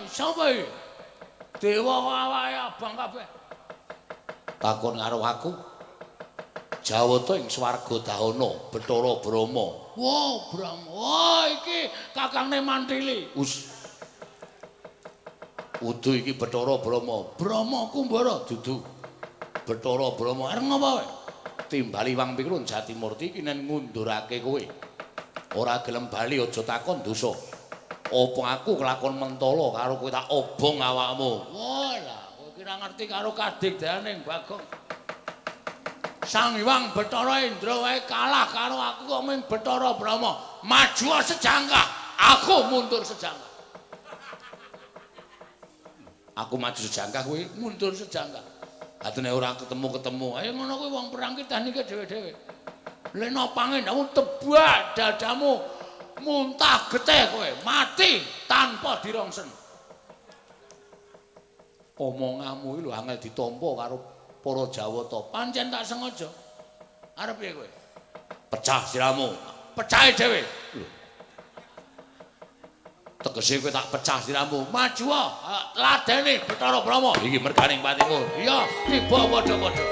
Sapa iki? Dewa kok awake abang kabeh. Takon karo aku. Jawata ing swarga dahana Bathara Brahma. Wah, Brahma. Wah, iki kakangne Mantili. Us. Udu iki Bathara Brahma. Brahma Kumbara dudu. Bathara Brahma arep ngapa kowe? Timbali wang pikrun Jatimurti iki nen ngundurake kowe. Ora gelem bali aja takon dosa. Apa aku kelakon mentala karo kowe tak obong awakmu. Wah, lah kowe iki ora ngerti karo kadigdayaning Bagong. Sang Hyang Bathara Indra wae kalah karo aku kok ming Bathara Brahma. Maju sejangkah, aku mundur sejangkah. Aku maju sejangkah kowe mundur sejangkah. Atune ora ketemu-ketemu. Ayo ngono kuwi wong perang ki teknike dhewe-dhewe. Leno pangendamu tebak dadamu muntah getih kowe, mati tanpa dirongsen. Omonganmu iki lho angel ditampa karo para Jawata. Pancen tak sengaja. Arep piye kowe? Pecah siramu. Pecahe dhewe. Lho. Tegese kowe tak pecah siramu. Maju ladeni Bathara Brahma. Iki merganing patimu. Iya, tiba padha-padha.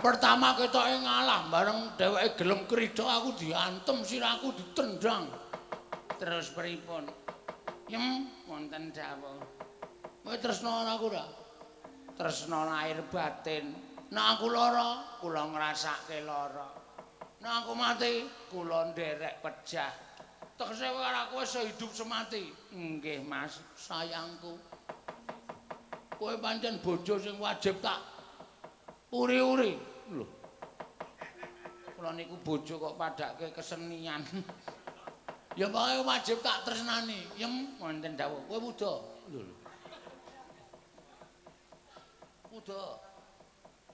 Pertama ketoke ngalah bareng dheweke gelem krida aku diantem sirahku ditendang. Terus pripun? Yem wonten dawuh. Kowe tresna aku ora? Tresna lahir batin. Nek aku lara, kula ngrasake lara. Nek aku mati, kula nderek pejah. Tegese kowe karo aku sehidup semati. Nggih, Mas, sayangku. Kowe pancen bojo sing wajib tak uri-uri. Lho. Kula niku bojo kok padake kesenian. Ya pokoke wajib tak tresnani. Yem wonten dawuh. Kowe wuda. Lho lho. Wuda.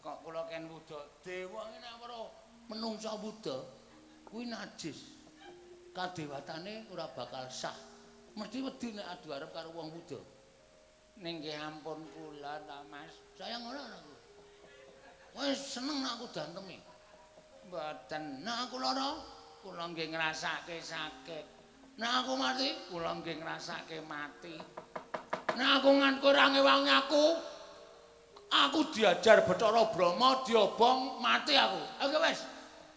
Kok kula ken wuda? Dewa ngene weruh menungsa wuda kuwi najis. Kadewatane ora bakal sah. Mesti wedi nek adu arep karo wong wuda. Ning nggih ampun kula ta, Mas. Sayang ora aku. Kowe seneng nek aku dantemi? Mboten. Nek aku lara, kula nggih ngrasake sakit. Nek aku mati, kula nggih ngrasake mati. Nek aku nganku ora ngewangi aku, aku diajar Bathara Brahma diobong mati aku. Oke wis.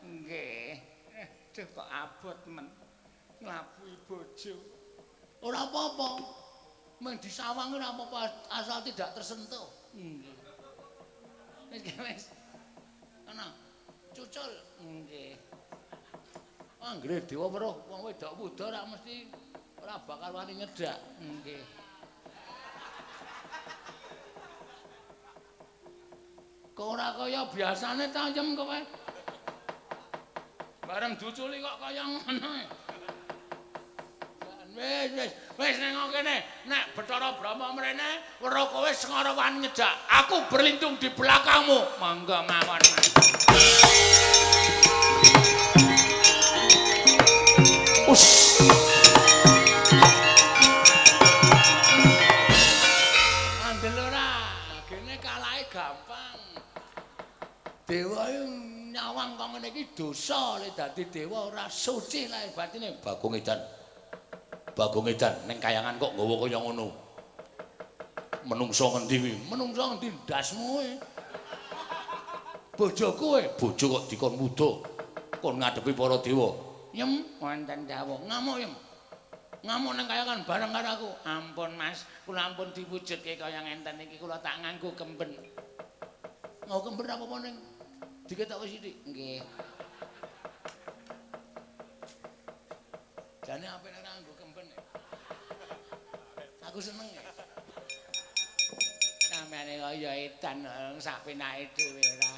Nggih. Aduh kok abot men. Nglabuhi bojo. Ora apa-apa. Mung disawang ora apa-apa asal tidak tersentuh. Nggih. Wis wis. Ana cucul. Nggih. Anggere dewa weruh wong wedok wuda ora mesti ora bakal wani nyedhak. Nggih. Kok ora kaya biasane ta yem kowe? Bareng diuculi kok kaya ngono. Wis wis Wis nang kene, nek Bathara Brahma mrene, weruh kowe sengara wani nyejak. Aku berlindung di belakangmu. Monggo mawon, Mas. Us. Andel ora, gene kalahe gampang. Dewa nyawang kok ngene iki dosa le dadi dewa ora suci lahir batine. Bagong Edan. Bagong Edan ning kayangan kok nggawa kaya ngono. Menungso ngendi kuwi? Menungso ngendi ndasmu kowe? Bojoku kowe, bojo kok dikon wuda. Kon ngadepi para dewa. Yem, wonten dawuh. Ngamuk yem. Ngamuk ning kayangan bareng karo aku. Ampun Mas, kula ampun diwujudke kaya ngenten iki, kula tak nganggo kemben. Nggo kemben apa-apa ning diketok sithik. Nggih. Jane apik nek nganggo kemben. Aku seneng. Sampeyan kaya edan sak penake dhewe ora.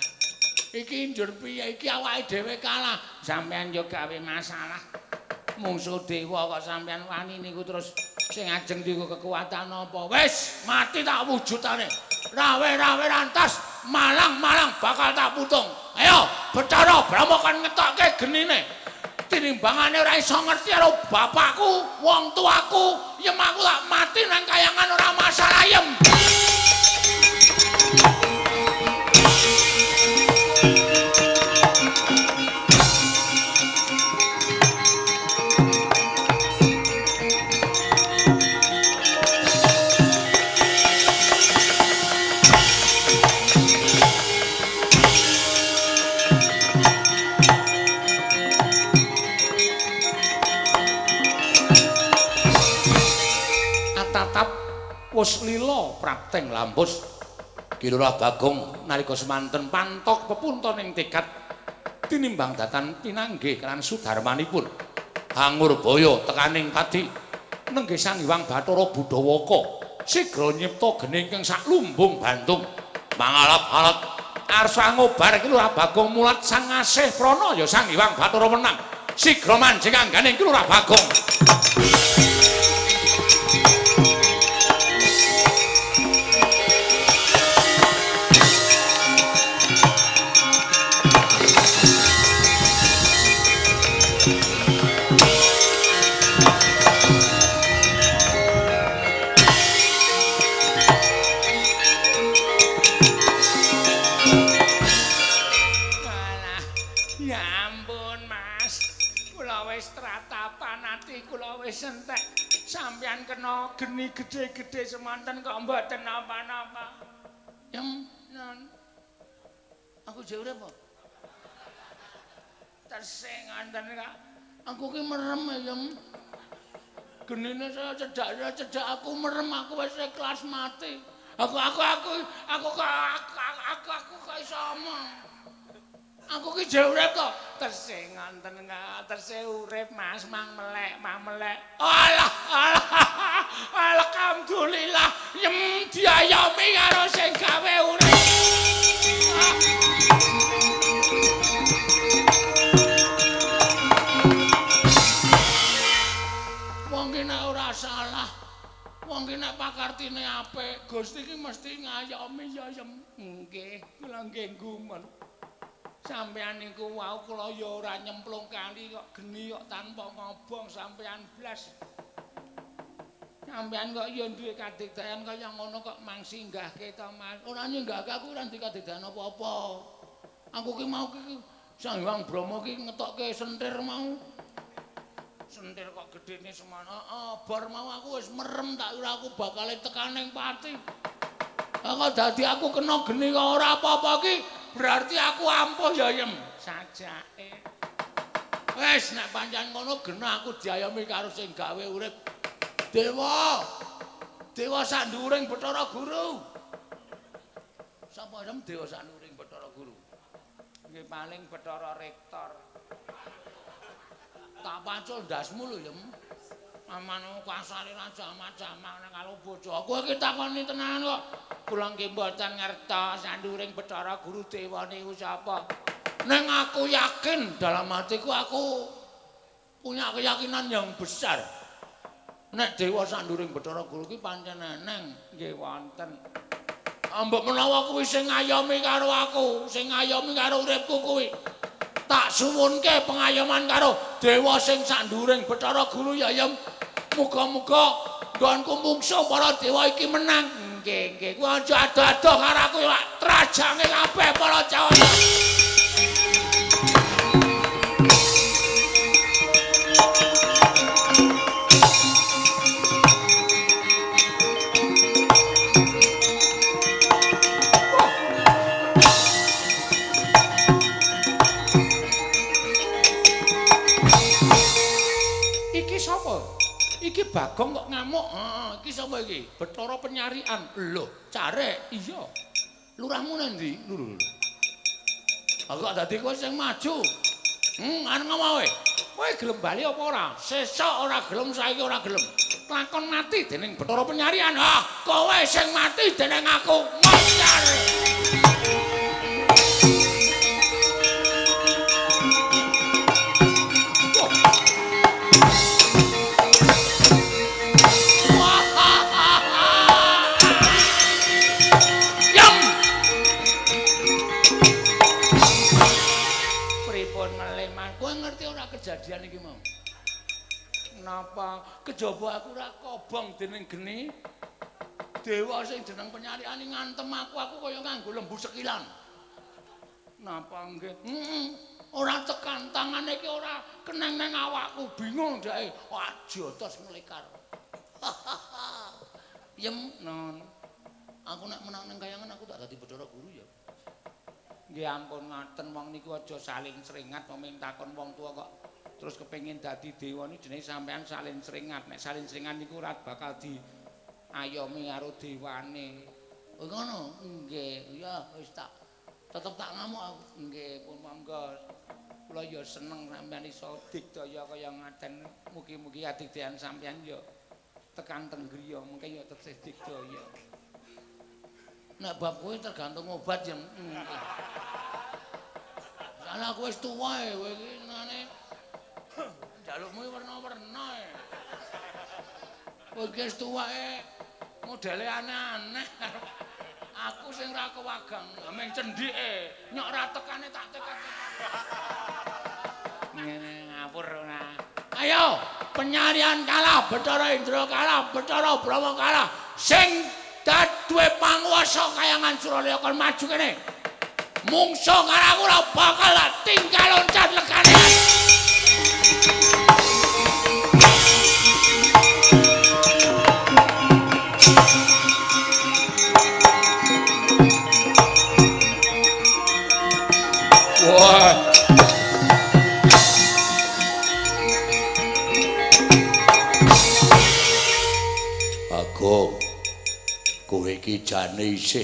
Iki njur piye iki awake dhewe kalah. Sampeyan yo gawe masalah. Mungsuh dewa kok sampeyan wani niku terus sing ajeng diku kekuatan apa? Wis mati tak wujudane. Rawe-rawe rantas, malang-malang bakal tak putung. Ayo, Bathara Brahma kon ngetokke genine. Tinimbangane ora iso ngerti karo bapakku, wong tuaku, yem aku tak mati nang kayangan ora masalah yem. Wis lila prapteng lampus Ki Lurah Bagong nalika semanten pantok pepunton ing tekad tinimbang datan pinanggih lan sudarmanipun Hangurbaya tekaning pati nenggih Sang Hyang Bathara Budawaka sigra nyipta geni ingkang saklumbung bandung mangalap-alap arsa ngobar Ki Lurah Bagong mulat sang asih prana ya Sang Hyang Bathara menang sigra manjing anggane Ki Lurah Bagong. Sampeyan kena geni gedhe-gedhe semanten kok mboten napa-napa. Yem, non. Aku jek urip apa? Tesih ngonten kok. Aku ki merem ya, Yem. Genine saya cedhak aku merem, aku wis ikhlas mati. Aku kok iso omong. Aku ki jek urip to. Tesih ngonten kok, tesih urip Mas, mang melek, mang melek. Alah, alah. Alhamdulillah, yem diayomi karo sing gawe urip. Wong ki nek ora salah, wong ki nek pakartine apik, Gusti ki mesti ngayomi ya yem. Nggih, kula nggih gumun. Sampeyan niku wau kula ya ora nyemplung kali kok geni kok tanpa ngobong sampeyan blas. Sampeyan kok ya duwe kadigdayan kaya ngono kok mang singgahke to Mas. Ora nyinggahke aku ora duwe kadigdayan apa-apa. Aku ki mau ki Sang Hyang Brahma ki ngetokke sentir mau. Sentir kok gedene semono. Heeh, bar mau aku wis merem tak kira aku bakal tekaning pati. Kok dadi aku kena geni kok ora apa-apa ki. Berarti aku ampuh ya yem sajake. Wis nek pancen ngono genah aku diayomi karo sing gawe urip. Dewa. Dewa sanduring Bathara Guru. Sapa yem dewa sanduring Bathara Guru? Nggih paling Bathara Rektor. Tak pacul ndasmu lho yem. Amanu kasare ra jamak-jamak nek karo bojo. Kowe iki takoni tenan kok. Kula nggih mboten ngertos sanduring Bathara Guru dewa niku sapa. Ning aku yakin dalam hatiku aku punya keyakinan yang besar. Nek dewa sanduring Bathara Guru ki pancen eneng, nggih wonten. Mbok menawa kuwi sing ngayomi karo aku, sing ngayomi karo uripku kuwi. Tak suwunke pengayoman karo dewa sing sanduring Bathara Guru ya Yem. Muga-muga nggonku mungsuh para dewa iki menang. Nggih, nggih. Kuwi aja adoh-adoh karo aku ya trajange kabeh para cawata. Iki sapa? Iki Bagong kok ngamuk. Heeh, iki sapa iki? Bathara Penyarian. Lho, carek. Iya. Lurahmu nang ndi? Lho. Aku kok dadi kowe sing maju. Arep ngomong kowe. Kowe gelem bali apa ora? Sesuk ora gelem, saiki ora gelem. Lakon mati dening Bathara Penyarian. Ah, kowe sing mati dening aku. Moncar. Kejadian iki mau. Napa kejaba aku ora kobong dening geni? Dewa sing jeneng Penyariane ngantem aku, aku kaya nganggo lembu sekilan. Napa nggih? Heeh. Ora tekan tangane iki ora keneng nang awakku, bingung dheke. Wah, jotos nglekar. Yem, non. Aku nek menang nang kayangan aku tak dadi Bathara Guru ya. Nggih ampun ngaten wong niku aja saling sringat wong takon wong tuwa kok terus kepengin dadi dewa niku jenenge sampean saling sringat. Nek saling sringat niku ora bakal diayomi karo dewane. Oh ngono? Nggih. Ya wis tak tetep tak ngamuk aku. Nggih pun monggo. Kula ya seneng sampean iso digdaya kaya ngaten. Mugi-mugi adigdayan sampean ya tekan teng griya mengke ya tesih digdaya. Nek bab kowe tergantung obat ya. Soale aku wis tuwa e kowe iki senengane njalukmu werna-werna e. Kowe iki wis tuwa e modele aneh-aneh. Aku sing ra kewagang, meng cendhike, nyok ra tekane tak tekan. Ngene ngapur ora. Ayo, Penyarian kalah, Bathara Indra kalah, Bathara Brahma kalah. Sing duwe panguwasa kayangan Suralaya kon maju kene. Mungsuh karo aku ora bakal tinggal loncat legane. Wah. Bagong, kowe iki jane isih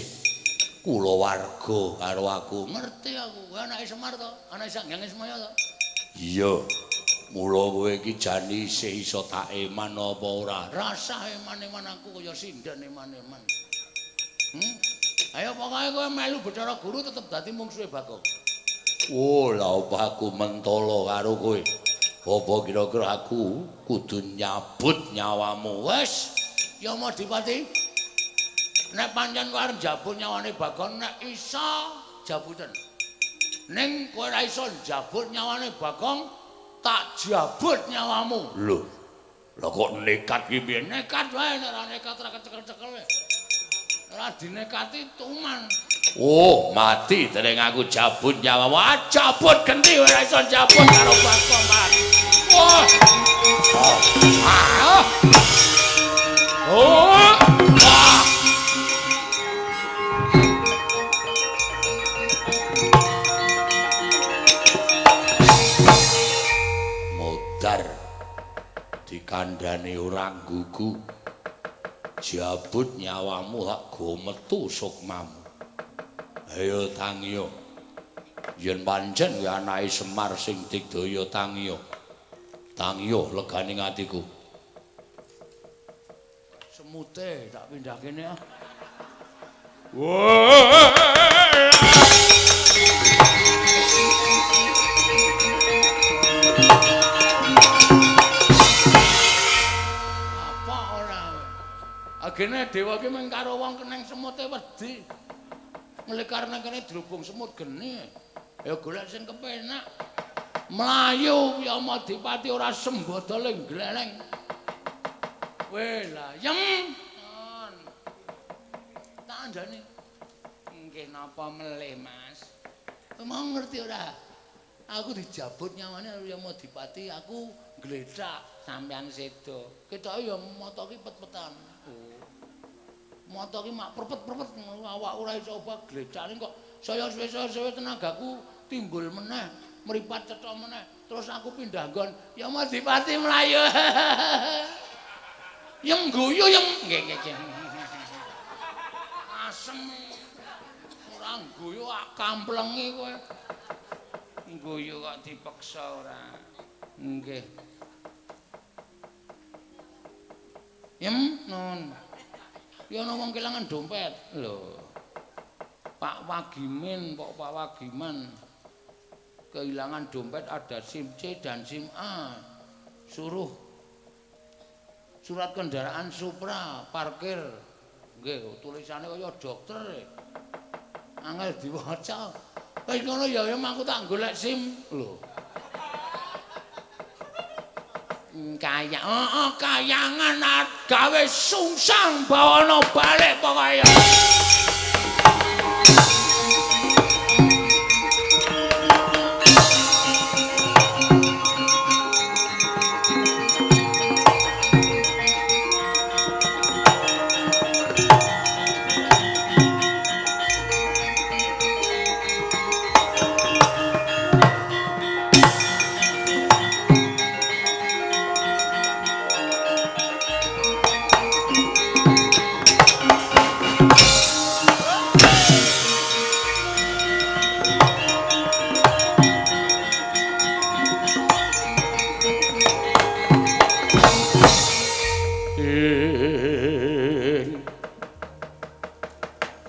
kulawarga karo aku. Ngerti aku, kowe anake Semar to? Anake Sang Hyang Ismaya to? Iya. Mula kowe iki jane isih iso tak eman apa ora? Rasah eman-eman aku kaya sinden eman-eman. Ayo pokoke kowe melu Bathara Guru tetep dadi mungsuhe Bagong. Oh, lha apa aku mentolo karo kowe? Apa kira-kira aku kudu nyabut nyawamu? Wes, ya Madipati. Nek pancen kowe arep njabut nyawane Bagong, nek iso jabuten. Ning kowe ora iso njabut nyawane Bagong, tak jabut nyawamu. Lho. Lha kok nekat ki piye? Nekat wae, nek ora nekat ora kecekel-cekel. Ora dinekati tuman. Oh, mati dening aku jabut nyawamu. Ah, jabut genti ora iso jabut karo Bagong. Wah. Ah. Oh. Ah. Modar dikandhane ora nggugu. Jabut nyawamu hak go metu sukmamu. Ayo tangiyo. Yen pancen kuwi anake Semar sing digdaya tangiyo. Tangiyo legane atiku. Semute tak pindah kene ah. Apa Agene dewa iki mung karo wong keneng semute wedi. Nglekar nang kene drubung semut geni. Ya golek sing kepenak. Mlayu Yamadipati ora sembodo le gleleng. Weh lah, yem. Tak andani. Nggih napa melih, Mas? Mau ngerti ora? Aku dijabut nyawane karo Yamadipati, aku gletak sampean sedo. Ketoke ya mata ki pet-petan. Oh. Mata ki mak perpet-perpet awak ora iso obah glecane kok saya suwe-suwe tenagaku timbul meneh, mripat cetha meneh. Terus aku pindah nggon, Yamadipati mlayu. Yem guyu yem. Nggih nggih nggih. Asem. Ora guyu ak kamplengi kowe. Guyu kok dipeksa ora. Nggih. Yem nun. Ya ana wong kelangan dompet. Lho. Pak Wagimin, Pak Wagiman kehilangan dompet ada SIM C dan SIM A. Suruh surat kendaraan Supra parkir. Nggih, tulisane kaya dokter. Angel diwaca. Wis ngono ya ya aku tak golek SIM. Lho. Kaya heeh kayangan gawe sungsang bawana balik pokoke.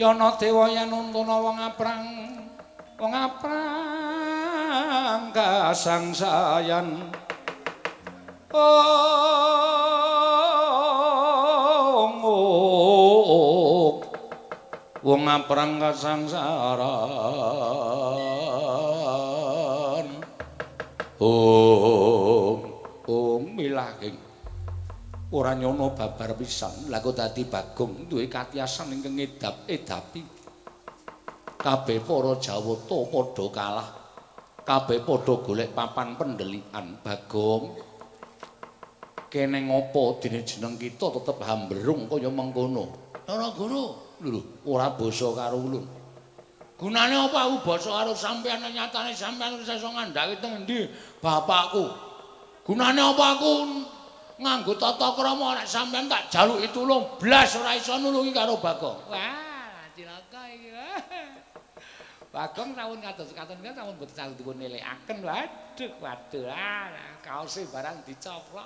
Yana dewa yen nuntuna wong aprang kasangsayan. Oh, wong aprang kasangsaran. Oh, oh milahing ora nyono babar pisan. Lah kok dadi Bagong duwe katiasan ingkang ngedap-edapi. Kabeh para Jawata padha kalah. Kabeh padha golek papan pendelikan. Bagong, kene ngopo dene jeneng kita tetep hamberung kaya mengkono. Ora guru, lho ora basa karo ulun. Gunane apa aku basa karo sampeyan nyatane sampeyan wis iso ngandhake teng endi bapakku. Gunane apa aku nganggo tata krama nek sampeyan tak jaluki tulung blas ora iso nulungi karo Bagong. Wah, cilaka iki. Bagong sampun kados katon kan sampun boten saged dipun elekaken. Waduh, waduh. Ah, kaose barang dicoplok.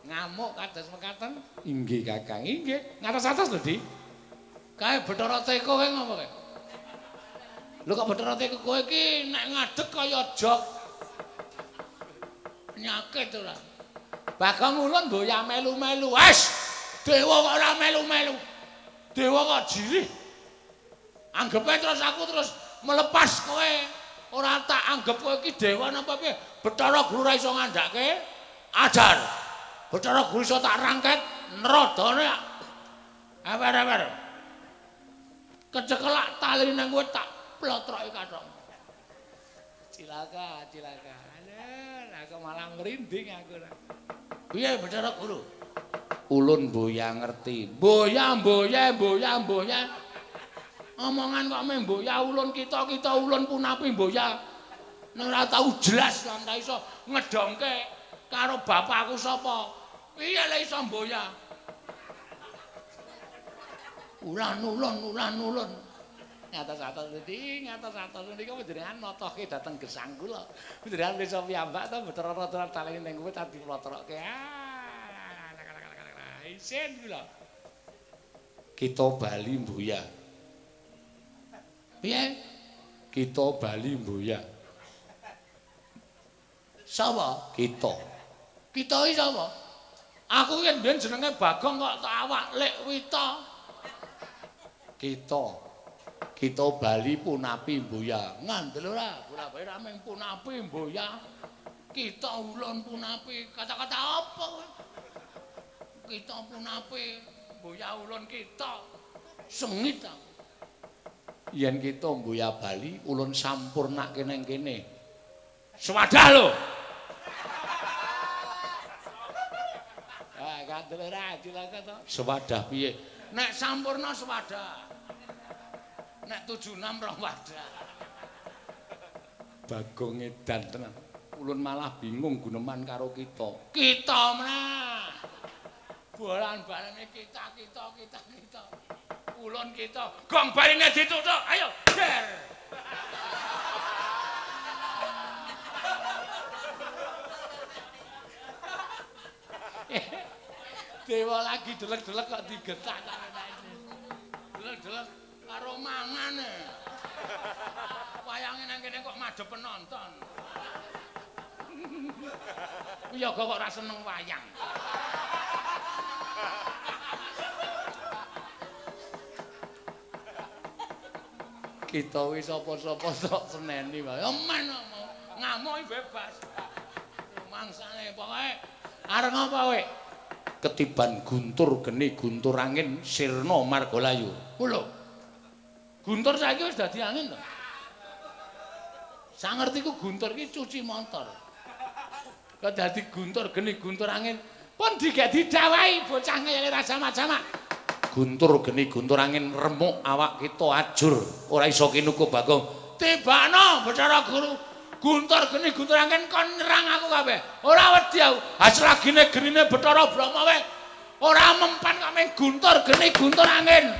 Ngamuk kados mekaten. Inggih, Kakang. Inggih. Ngatos-atos lho, Di. Kae Bathara Teko kae ngopo kae? Lho kok Bathara Teko kowe iki nek ngadeg kaya jok. Penyakit ora. Bagong ulun mboya melu-melu. Wes, dewa kok ora melu-melu. Dewa kok jirih. Anggepe terus aku terus melepas kowe. Ora tak anggep kowe iki dewa napa piye. Bathara Guru ora iso ngandhake. Ajar. Bathara Guru iso tak rangket nerodone. Ewer-ewer. Kecekelak tali nang kowe tak plotroki kathok. Cilaka, cilaka. Alah, aku malah merinding aku. Piye Bathara Guru? Ulun mboya ngerti. Mboya mboya mboya mboya. Omongan kok meh mboya ulun kita-kita ulun punapi mboya. Nek ora tau jelas lan ta iso ngedongke karo bapakku sapa. Piye le iso mboya? Ulan ulun ulan ulun. Ngatos-atos niki, ngatos-atos niku panjenengan notohke dhateng gesang kula. Panjenengan pirsa piyambak to Bathara Rada taleni ning kowe tak diplotrokke. Ah, isin kula. Kita bali mboya. Piye? Kita bali mboya. Sapa? Kita. Kita iki sapa? Aku ki mbiyen jenenge Bagong kok tak awak Lek Wita. Kita. Kita bali punapi mboya. Ngandel ora? Ora bae ra mung punapi mboya. Kita ulun punapi. Kata-kata apa kowe? Kita punapi mboya ulun kita. Sengit aku. Yen kita mboya bali ulun sampurnake nang kene. Swadah lho. Ah, kandel ora cilaka to. Swadah piye? Nek sampurna swadah. Nek 76 rong wadah. Bagong edan tenan. Ulun malah bingung guneman karo kita. Kita meneh. Bolan-balene kita kita kita kita. Ulun kita. Gong baline dituthuk. Ayo, der. Dewa lagi delek-delek kok digetak delek-delek karo mangane. Wayange nang kene kok madhep penonton. Wiyaga kok ora seneng wayang. Kita wis sapa-sapa sok seneni wae. Men ngamuk bebas. Mangsane pokoke arep ngapa kowe? Ketiban guntur geni guntur angin sirna margalayu. Ku lho. Guntur saiki wis dadi angin to. Sangertiku guntur iki cuci motor. Kok dadi guntur geni guntur angin pun digek didawahi bocah ngeyele ra jamak-jamak. Guntur geni guntur angin remuk awak kita ajur ora iso kinuku Bagong. Tibakno Bathara Guru. Guntur geni guntur angin kon nyerang aku kabeh. Ora wedi aku. Hasilagine genine Bathara Brahma wae ora mempan kok mung guntur geni guntur angin.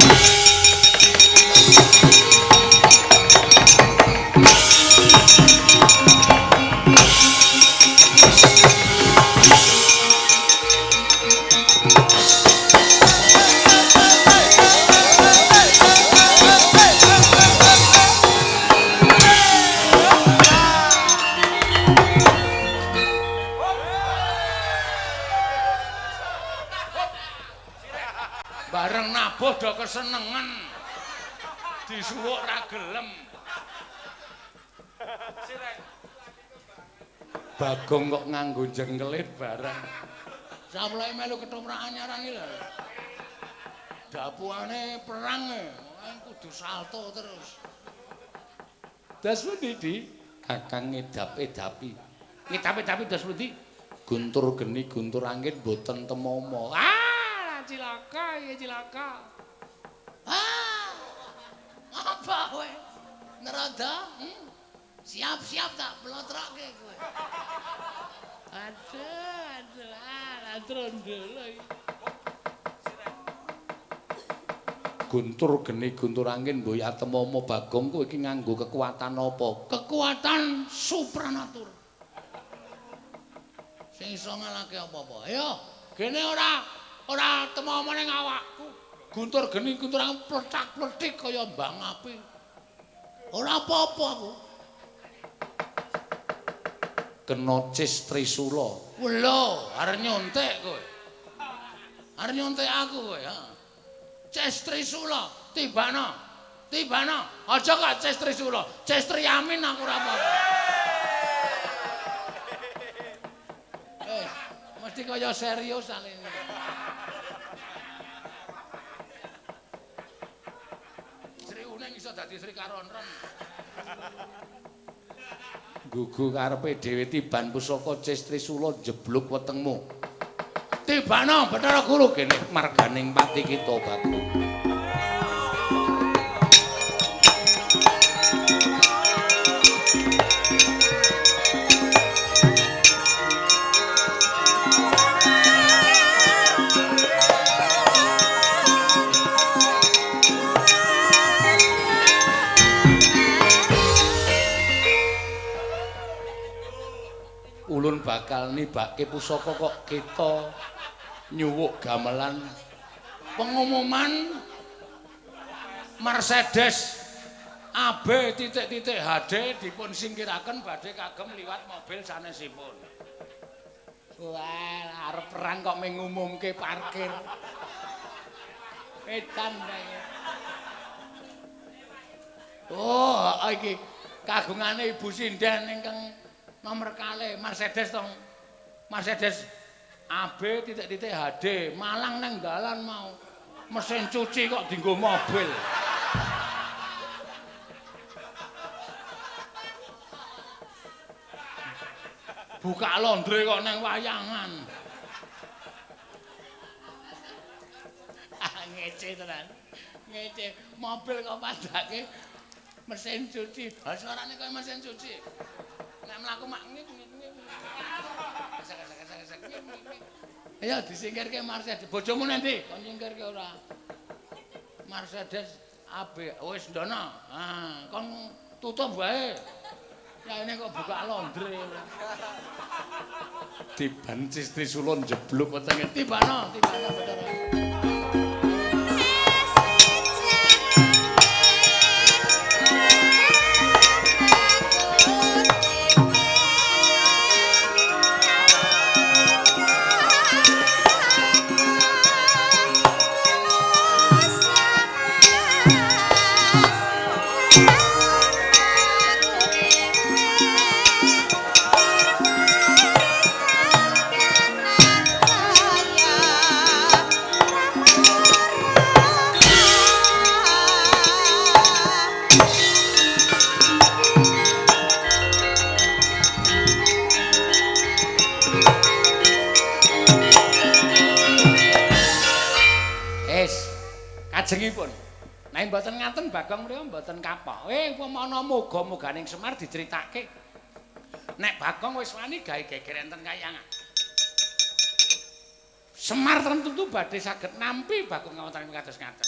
Bareng nabuh do kesenengen. Disuwuk ra gelem. Bagong kok nganggo jengkelit bareng. Samulai melu ketoprak anyaran iki lho. Dapuane perang e, kudu salto terus. Das pundi, Di? Kakang ngedap-edapi. Ngedap-edapi das pundi? Guntur geni guntur angin mboten temomo. Ah, cilaka ya cilaka. Ah. Apa kowe? Nerada? Siap-siap tak plotroke kowe. Aduh, aduh, ah, trondol iki. Guntur geni guntur angin mboya temomo Bagong kowe iki nganggo kekuatan apa? Kekuatan supranatur. Sing iso ngalahke apa-apa. Ayo, gene ora temomo ning awakku. Guntur geni guntur angin pletak-pletik kaya mbang api. Ora apa-apa aku. Kena cis trisula. Lho, arep nyontek kowe. Arep nyontek aku kowe, ha. Cis trisula, tibano. Tibano. Aja kok cis trisula. Cis triamin aku ora apa-apa. Mesti kaya serius aline. Sri Uning iso dadi Sri Karonron. Gugu karepe dhewe tiban pusaka Cis Trisula njeblug wetengmu. Tibano Bathara Guru kene marganing pati kita Bagong. Ulun bakal nibake pusaka kok kita nyuwuk gamelan pengumuman Mercedes AB titik-titik HD dipun singkiraken badhe kagem liwat mobil sanesipun. Wah, arep perang kok mengumumke parkir. Edan kae. Oh, iki kagungane Ibu Sinden ingkang nomor kalih Mercedes tong. Mercedes AB titik-titik HD, Malang nang dalan mau. Mesin cuci kok dienggo mobil. Buka laundry kok nang wayangan. Ah, ngece tenan. Ngece mobil kok padake mesin cuci. Ha suarane kaya mesin cuci. Nek mlaku mak ngik ngik ngik. Gesek gesek gesek. Ayo disingkirke Mercedes. Bojomu nanti kon nyingkirke ora? Mercedes AB wis ndono. Ah, kon tutup wae. Ya ini kok buka laundry. Tiban Trisula njeblug wetenge. Tibano, tibano Bathara. Kajengipun. Nek mboten ngaten Bagong mriku mboten kapok. Upama ana moga-moganing Semar diceritake. Nek Bagong wis wani gawe geger enten kayangan. Semar tentu badhe saged nampi Bagong kawontenan kados ngaten.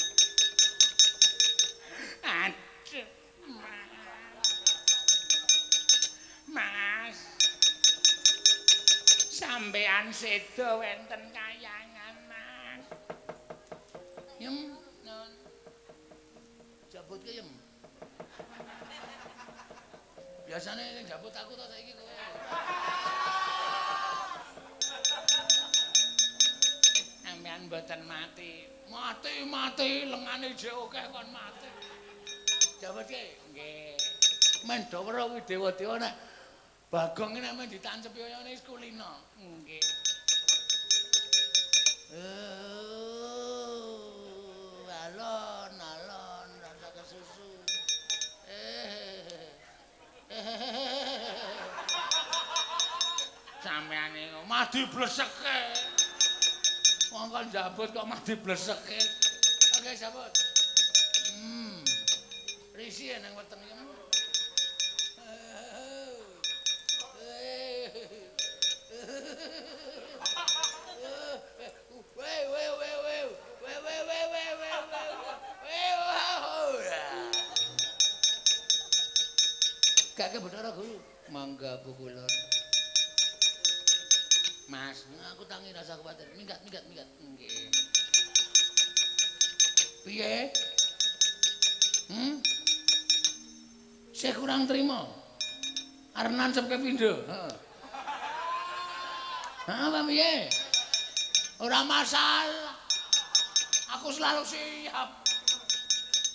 Aduh. Mas. Sampean sedo wenten kayangan, Mas. Yem jabut ke yem. Biasane sing jabut aku to saiki kowe. Sampean mboten mati. Mati mati lengane jek akeh kon mati. Jabut ke? Nggih. Men do weruh kuwi dewa-dewa nek Bagong nek men ditancepi kaya ngene wis kulino. Nggih. Alon alon rasa kesusu. Sampean niku mati bleseke. Wong kon jabut kok mati bleseke. Oke, jabut. Risi nang weteng iki. We we we we we we we we we we. Gak ke Bathara Guru. Mangga pukulon. Mas, aku tangi rasa kuwatir. Minggat, minggat, minggat. Nggih. Piye? Saya kurang terima. Arep nancepke pindho. Heeh. Heeh, apa piye? Ora masalah. Aku selalu siap.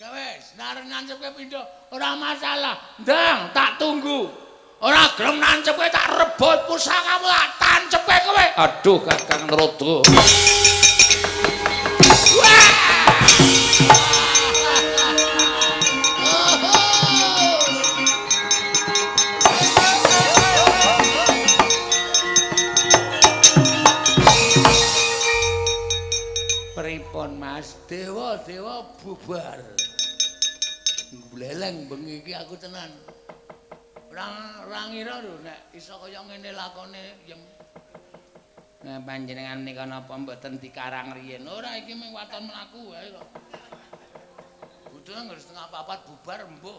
Ya wis, nek arep nancepke pindho ora masalah. Ndang, tak tunggu. Ora gelem nancepke tak rebut pusakamu, tak tancepke kowe. Aduh, Kakang Narada. Wah! Pripun, Mas? Dewa-dewa bubar. Bleleng bengi iki aku tenan. Ora ngira lho nek iso kaya ngene lakone yem. Nah, panjenengan nika napa mboten dikarang riyen? Ora, iki mung waton mlaku wae kok. Butuhe ngger 3:30 bubar mbuh.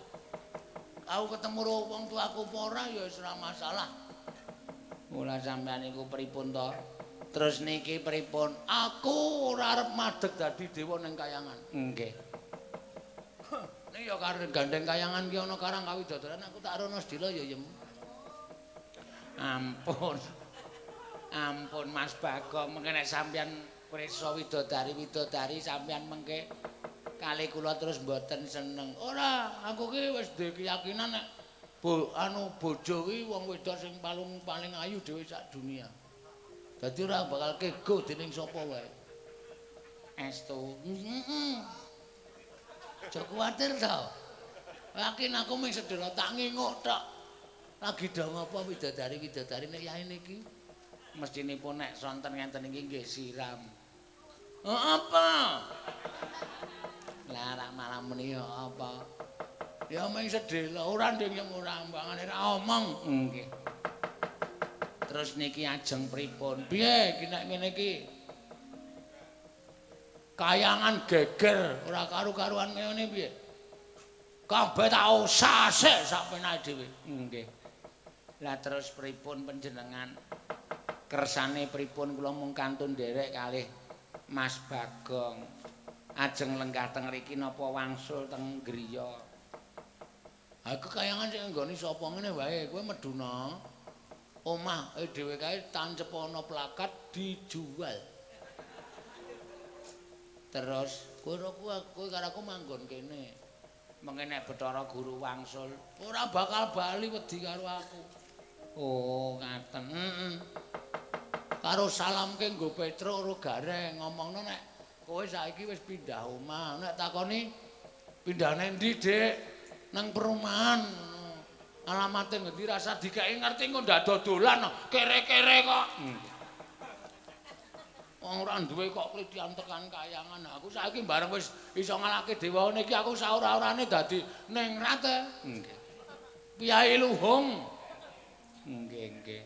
Aku ketemu karo wong tuaku apa ora ya wis ora masalah. Mula sampean niku pripun to? Terus niki pripun? Aku ora arep madeg dadi dewa ning kayangan. Nggih. Ning ya karo gandeng kayangan ki ana karang kawidodaran aku tak rono sedila ya yem. Ampun. Ampun Mas Bagong, mengke nek sampeyan prisa widodari-widodari sampeyan mengke kali kula terus mboten seneng. Ora, aku ki wis duwe keyakinan nek anu bojo ki wong wedok sing paling ayu dhewe sak dunia. Dadi ora bakal kego dening sapa wae. Estu. Heeh. Aja kuwatir to. Yakin aku mung sedhela tak nginguk tok. Lagi do ngapa widodari-widodari nek yaene iki? Mestinipun nek sonten ngenten iki nggih siram. Oh, apa? Lah rak malah muni apa? Ya mung sedhela ora nding ora ambangane ra omong. Nggih. Terus niki ajeng pripun? Piye iki nek ngene iki? Kayangan geger ora karu-karuan ngene piye? Kabeh tak usase sak penake dhewe. Nggih. Lah terus pripun panjenengan? Kersane pripun kula mung kantun nderek kalih Mas Bagong. Ajeng lenggah teng mriki napa wangsul teng griya? Aku kayangan sing nggone sapa ngene wae, kowe meduna. Omah dhewe kae tancep ana plakat dijual. Terus kowe kowe karo aku manggon kene. Mengke nek Bathara Guru wangsul ora bakal bali wedi karo aku. Oh, ngaten. Heeh. Karo salamke nggo Petruk ro Gareng ngomongno nek kowe saiki wis pindah omah. Nek takoni pindah nang ndi, Dik? Nang perumahan. Alamate ngendi rasa dikeki ngerti engko ndak dodolan kere-kere kok. Wong ora duwe kok klitian tekan kayangan. Aku saiki bareng wis iso ngalahke dewa niki aku saora-orane dadi ningrat. Nggih. Piyai luhung. Nggih, nggih.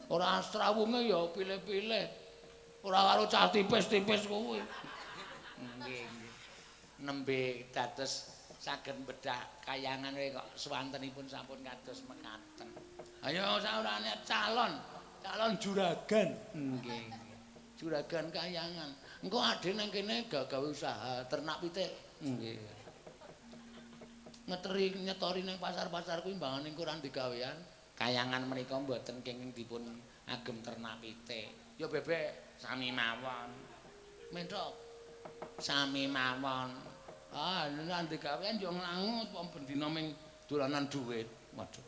Ora astrawunge ya pilih-pilih. Ora karo cah tipis-tipis kuwi. Nggih, nggih. Nembe dados saged bedah kayangan kok swantenipun sampun kados mekaten. Ayo saorane calon, calon juragan. Nggih. Juragan kayangan. Engko ade nang kene gawe usaha ternak pitik. Nggih. Ngeteri nyetori nang pasar-pasar kuwi mbangane engko ora digawean. Kayangan menika mboten kenging dipun agem ternak pitik. Ya bebek sami mawon. Mentok sami mawon. Ah, nek digawean yo nglangut wong bendina ming dolanan dhuwit. Waduh.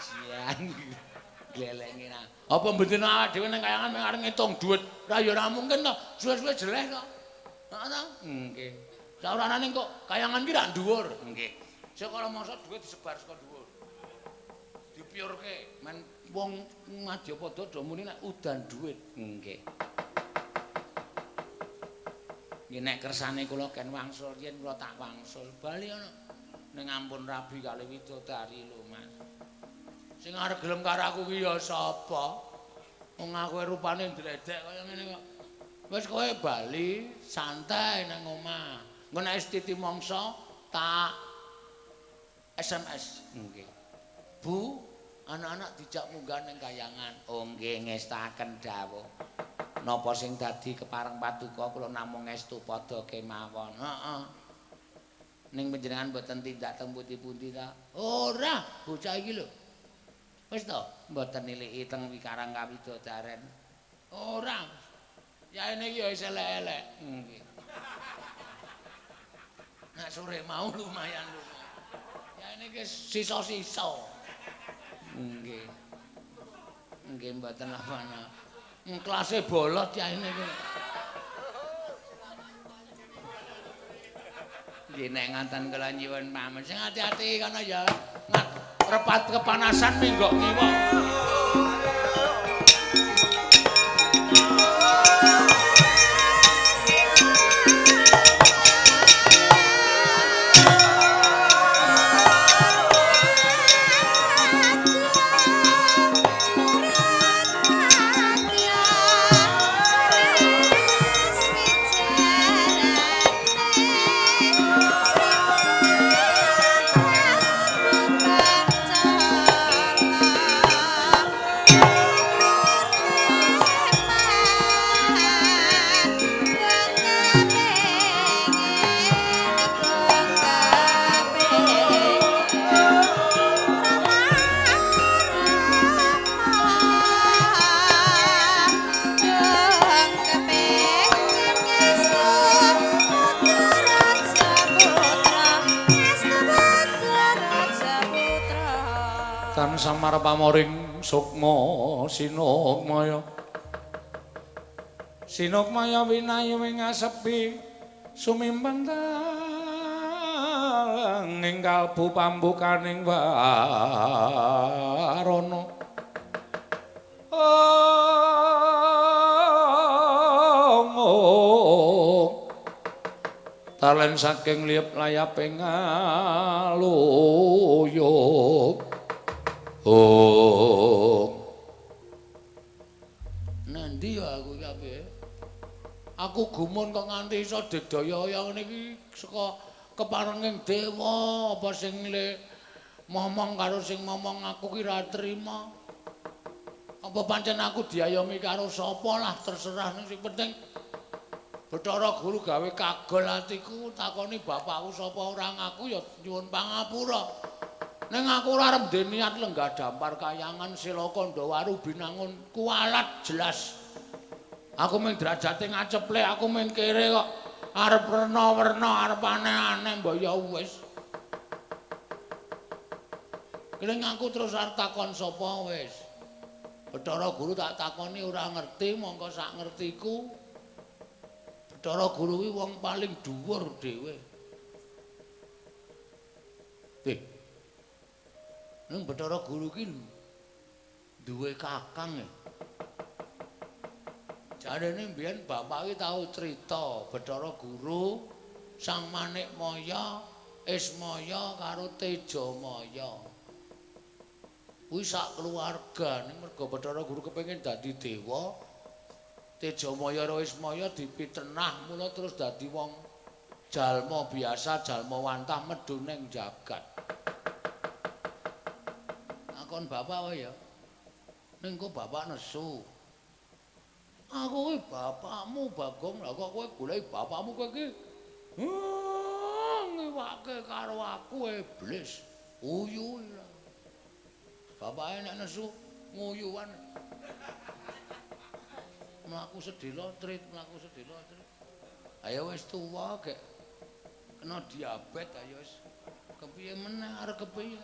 Jian glelenge ra. Apa bendina awake dhewe nang kayangan ming arep ngitung dhuwit? Ra ya ora mungkin to. Suwe-suwe jeleh to. Heeh ta? Nggih. Saoranane kok kayangan ki ra dhuwur. Nggih. Saka mangsa dhuwit disebar saka dhuwur. Dipiurke men wong Madyapada do muni nek udan dhuwit. Nggih. Nggih nek kersane kula ken wangsul yen kula tak wangsul bali ana. Ning ampun rabi kali widodari lho Mas. Sing arep gelem karo aku ki ya sapa? Wong aku rupane ndledek kaya ngene kok. Wis kowe bali santai nang omah. Engko nek wis titi mangsa tak SMS. Nggih. Bu, anak-anak dijak munggah ning kayangan. Oh nggih ngestaken dawuh. Napa sing dadi kepareng paduka kula namung ngestu padha kemawon. Heeh. Ning panjenengan mboten tindak teng pundi-pundi ta? Ora, bocah iki lho. Wis to, mboten niliki teng wikarang kawidodaren. Ora. Yaene iki ya wis elek-elek. Nggih. Nek sore mau lumayan lho. Yaene iki sisa-sisa. Nggih. Nggih mboten apa-apa. Klase bolot yaene iki. Nggih nek ngaten kula nyuwun pamit. Sing ati-ati kono ya. Repat kepanasan minggok ngiwa. Thank you. Samar pamoring sukma sinukmaya. Sinukmaya winayu ing asepi sumimpen ing kalbu pambukaning warana. Ong talen saking liyep layaping ngaluyuk. Oh. Nendi ya aku iki ape? Aku gumun kok nganti iso digdaya kaya ngene iki saka keparenging dewa apa sing le momong karo sing momong aku ki ra trima. Apa pancen aku diayomi karo sapa lah terserah ning sing penting Bathara Guru gawe kagol atiku takoni bapakku sapa ora ngaku ya nyuwun pangapura. Ning aku ora arep ndek niat lenggah dampar kayangan sila Kandhawaru binangun kualat jelas. Aku mung derajate ngaceplek, aku mung kere kok arep werna-werna, arep aneh-aneh mbok ya wis. Keling aku terus arep takon sapa wis. Bathara Guru tak takoni ora ngerti, mongko sak ngertiku Bathara Guru kuwi wong paling dhuwur dhewe. Ning Bathara Guru ki duwe kakang ya. Jarene mbiyen bapak ki tau crita Bathara Guru, Sang Manikmaya, Ismaya karo Tejamaya. Kuwi sak keluarga ning mergo Bathara Guru kepengin dadi dewa, Tejamaya karo Ismaya dipitenah mula terus dadi wong jalma biasa, jalma wantah medhun ning jagat. Takon bapak wae ya. Ning kok bapak nesu. Aku kuwi bapakmu Bagong, lah kok kowe goleki bapakmu kowe iki ngiwake karo aku iblis. Uyu. Bapake nek nesu nguyuan. Mlaku sedhela trit, mlaku sedhela trit. Ayo wis tuwa gek kena diabetes ayo wis kepiye meneh arep kepiye.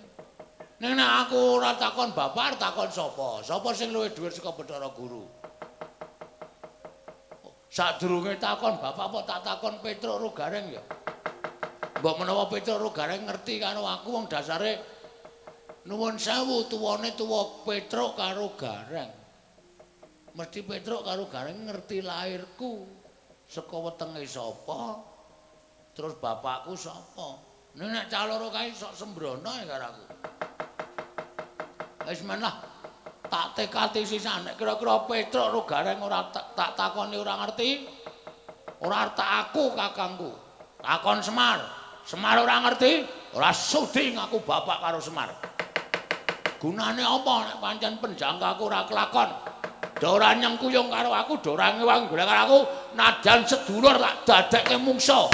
Ning nek aku ora takon bapak, arep takon sapa? Sapa sing luwih dhuwur saka Bathara Guru? Sadurunge takon bapak apa tak takon Petruk ro Gareng ya? Mbok menawa Petruk ro Gareng ngerti karo aku wong dasare nuwun sewu tuwane tuwa Petruk karo Gareng. Mesti Petruk karo Gareng ngerti lahirku saka wetenge sapa, terus bapakku sapa. Nek nek cah loro kae sok sembrono ya karo aku. Wis men lah tak tekati sisan nek kira-kira Petruk ro Gareng ora tak takoni ora ngerti, ora tak aku kakangku. Takon Semar, Semar ora ngerti, ora sudi ngaku bapak karo Semar. Gunane apa nek pancen penjangkaku ora kelakon? Do ora nyengkuyung karo aku, do ora ngewang golek karo aku, nadyan sedulur tak dadekke mungsa.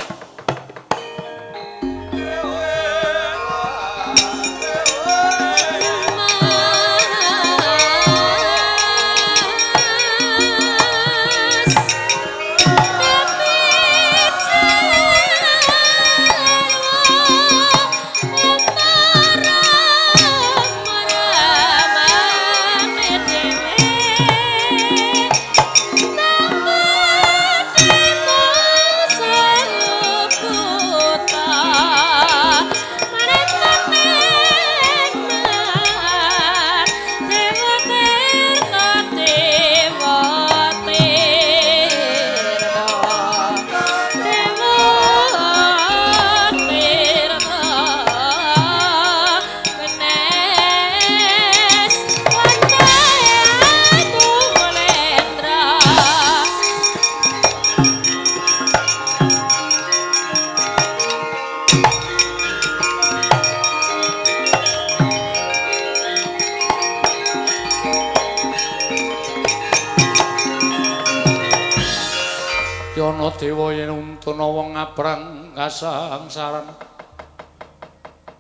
Dewa yen untuna wong aprang kasangsaran,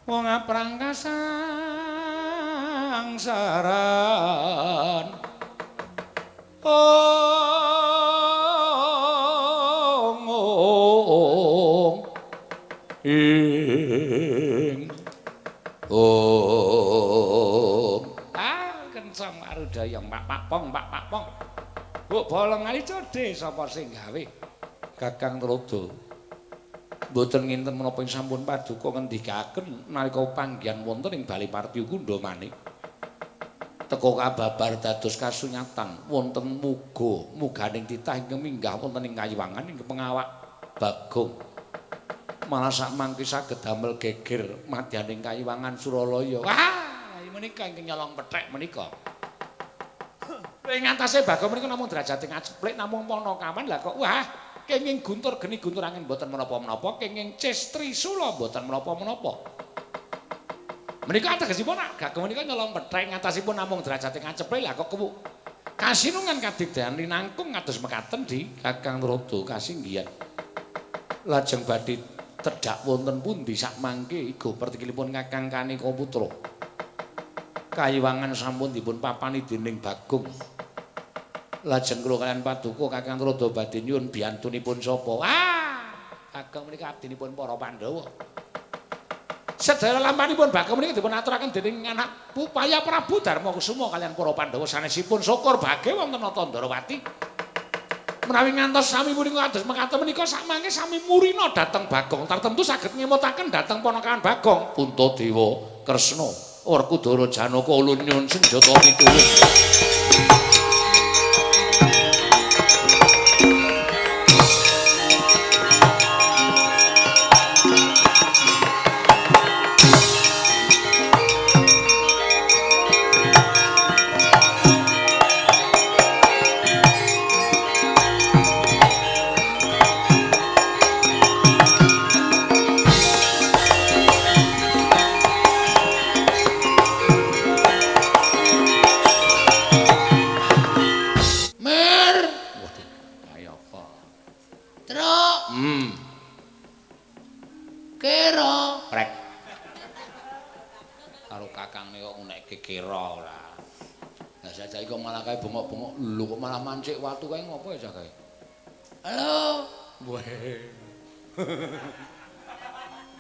wong aprang kasangsaran. Ong ong ing ong. dayang pak pak pong pak pak pong. Buk bolong ali codhe sapa sing gawe? Kakang Tuladha. Mboten nginten menapa ing sampun paduka ngendikaken nalika panggihan wonten ing Bale Partyakunda manik. Teka kababar dados kasunyatan wonten muga muganing titah ingkang minggah wonten ing kayiwangan ing pengawak Bagong. Malah sak mangke saged damel geger madyaning kayiwangan Suralaya. Wah, menika ingkang nyolong pethek menika. Ing atase Bagong menika namung derajate ngaceplik namung panakaman lah kok wah kenging guntur geni guntur angin mboten menapa-menapa, kenging ces trisula mboten menapa-menapa. Menika ategesipun Bagong menika nyolong pethek ngatasipun namung derajate ngaceplik lah kok kewuk. Kasinungan kadigdayan linangkung kados mekaten di Kakang Tuladha kasinggihan. Lajeng badhe tedhak wonten pundi sak mangke iga pertikilipun Kakang Kanika Putra. Kayiwangan sampun dipun papani dening Bagong. Lajeng kula kaliyan paduka Kakang Tuladha badhe nyuwun biyantunipun sapa? Ah, Bagong menika abdinipun para Pandhawa. Sedaya lampanipun Bagong menika dipun aturaken dening anak Pupaya Prabu Darmakusuma kaliyan para Pandhawa sanesipun syukur bage wonten Nata Ndarawati. Menawi ngantos sami punika kados mekaten menika sakmangke sami murina dhateng Bagong tartemtu saged ngemutaken dhateng ponakan Bagong Puntadewa Kresna Werkudara Janaka ulun nyuwun senjata pituwung. Mancik watu kae ngopo ya cah kae? Halo. Weh.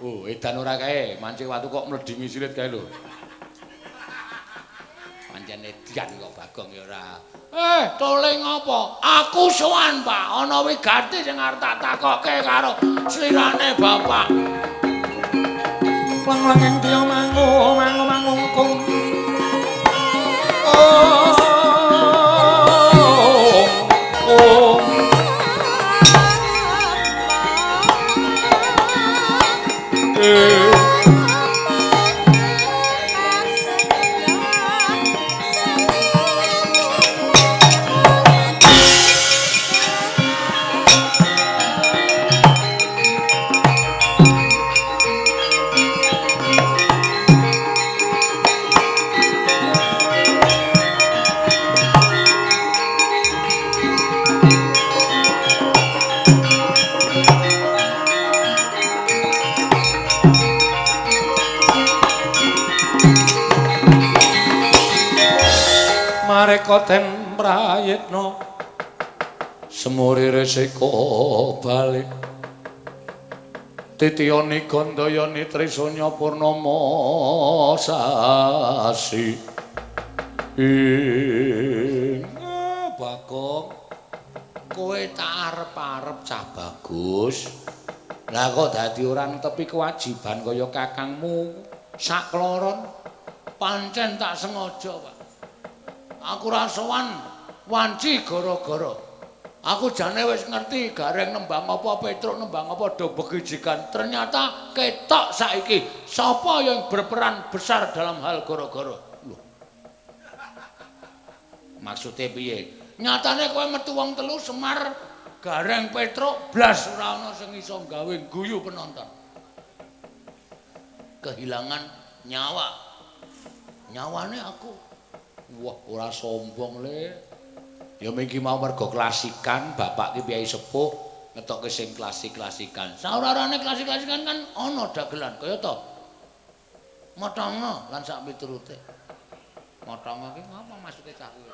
Oh, edan ora kae, mancik watu kok mledingi silit kae lho. Pancen edan kok Bagong ya ora. Eh, tole ngopo? Aku sowan, Pak. Ana wigati sing arep tak takokke karo slirane bapak. Pleng-plenging tiya mangu, mangu mangungkung. Oh. Oh. Mareka den prayitna semuri resika bali titiyani gandayani trisanya purnama sasi. Bagong kowe tak arep-arep cah bagus lah kok dadi ora netepi kewajiban kaya kakangmu sakloron. Pancen tak sengaja, Pak. Aku ora sowan wanci gara-gara. Aku jane wis ngerti Gareng nembang apa, Petruk nembang apa do begijikan. Ternyata ketok saiki sapa yang berperan besar dalam hal gara-gara. Lho. Maksude piye? Nyatane kowe metu wong telu Semar, Gareng, Petruk blas ora ana sing iso gawe guyu penonton. Kehilangan nyawa. Nyawane aku. Wah, ora sombong le. Ya miki mau mergo klasikan, bapak ki piyai sepuh ngetokke sing klasik-klasikan. Saurarane klasik-klasikan kan ana dagelan kaya to. Motongo lan sak piturute. Motongo ki ngapa maksude cah kuwi?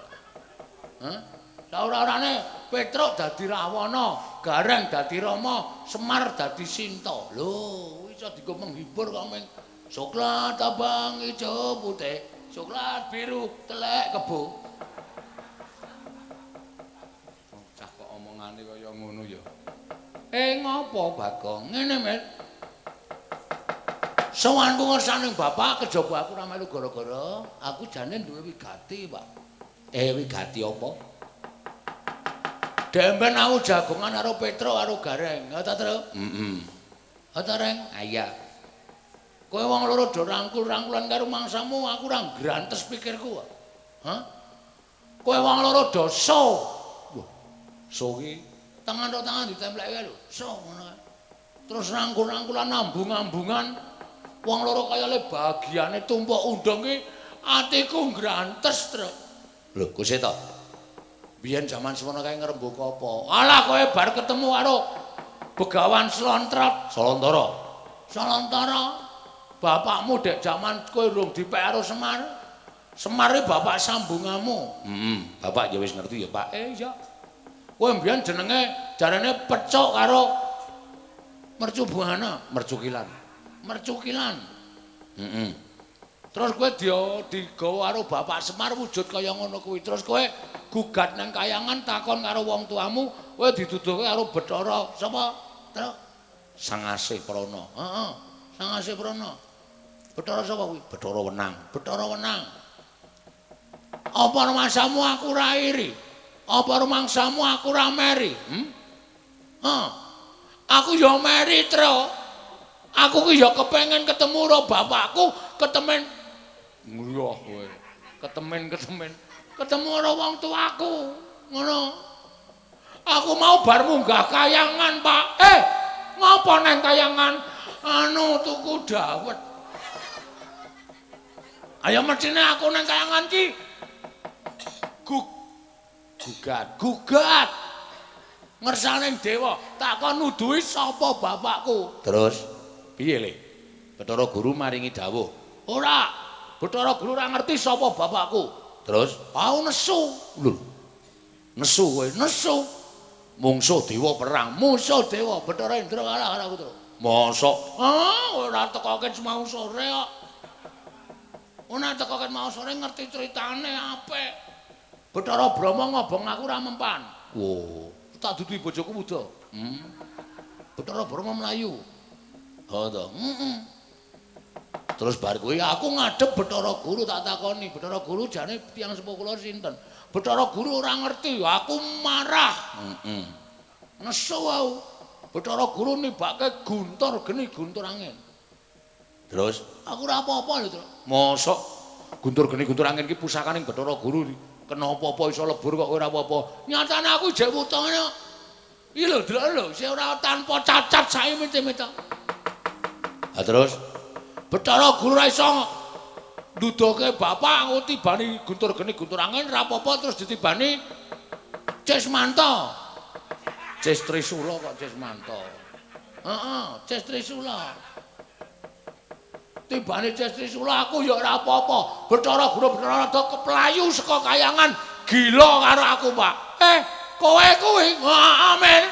Hah? Saurarane Petruk dadi Rahwana, Gareng dadi Rama, Semar dadi Sinta. Lho, iso dienggo menghibur kok ming coklat abang ijo putih. Coklat biru telek kebo. Omongane kaya ngono ya. Ngopo Bagong? Ngene, Met. Sowanku ngersane bapak kejaba aku ora melu gara-gara aku jane duwe wigati, Pak. Wigati apa? Demben aku jagongan karo Petro karo Gareng. Ya ta, Tru? Heeh. Ha ta, Reng? Iya. Kowe wong loro do rangkul-rangkulan karo mangsamu, aku ora ngrantes pikirku. Hah? Kowe wong loro do so. Wah. So ki tangan ro tangan ditempleke lho. So ngono kae. Terus rangkul-rangkulan ambung-ambungan wong loro kaya le bagiane tumpuk undang ki atiku ngrantes, Tru. Lho, Gus to. Biyen jaman semono kae ngrembaka apa? Alah kowe bar ketemu karo Begawan Slontrot, Solontara. Solontara. Bapakmu dek jaman kowe urung dipek karo Semar. Semar iki bapak sambungamu. Heeh, bapak ya wis ngerti ya, Pak. Iya. Kowe mbiyen jenenge jarene Pecuk karo Mercubuana, Mercukilan. Mercukilan. Heeh. Terus kowe digawa karo bapak Semar wujud kaya ngono kuwi. Terus kowe gugat nang kayangan takon karo wong tuamu, kowe diduduhke karo Bathara sapa? Terus Sang Asih Prana. Heeh, Sang Asih Prana. Bathara sapa kuwi? Bathara Wenang. Bathara Wenang. Apa rumangsamu aku ora iri? Apa rumangsamu aku ora meri? Heeh. Aku ya meri, Tru. Aku ki ya kepengen ketemu karo bapakku, ketemen ngliyah kowe. Ketemen-ketemen ketemu karo wong tuaku. Ngono. Aku mau bar munggah kayangan, Pak. Ngopo nang kayangan? Anu tuku dawet. Ayo mestine aku nang kayangan ki gugat. Ngersane dewa, takon nuduhi sapa bapakku. Terus piye le? Bathara Guru maringi dawuh. Ora, Bathara Guru ora ngerti sapa bapakku. Terus aku nesu. Lho. Nesu kowe, nesu. Mungsuh dewa perang, musuh dewa Bathara Indra kalah karo aku, Tru. Mosok? Ah, ora tekoke mau sore kok. Ora tekoke mau sore ngerti critane apik. Bathara Brahma ngobong aku ora mempan. Wo, tak duduhi bojoku wuda. Bathara Brahma mlayu. Ha to. Heeh. Terus bar kuwi aku ngadhep Bathara Guru tak takoni, Bathara Guru jane tiyang sepuh kula sinten? Bathara Guru ora ngerti, aku marah. Heeh. Nesu aku. Bathara Guru nibake guntur geni guntur angin. Terus aku ora apa-apa lho, Tru. Mosok guntur geni guntur angin ki pusakaning Bathara Guru. Kena apa-apa iso lebur kok ora apa-apa. Nyatane aku jek wuta ngene kok. Iki lho delok lho, sing ora tanpa cacat saimit-imit. Ha terus Bathara Guru ora iso nduduhke bapak aku tibani guntur geni guntur angin ora apa-apa terus ditibani Cismanto. Cis Trisula kok Cismanto. Heeh, Cis Trisula. Tibane Cis Trisula aku ya ora apa-apa. Bathara Guru Bathara Rada keplayu saka kayangan gila karo aku, Pak. Kowe kuwi. Amin.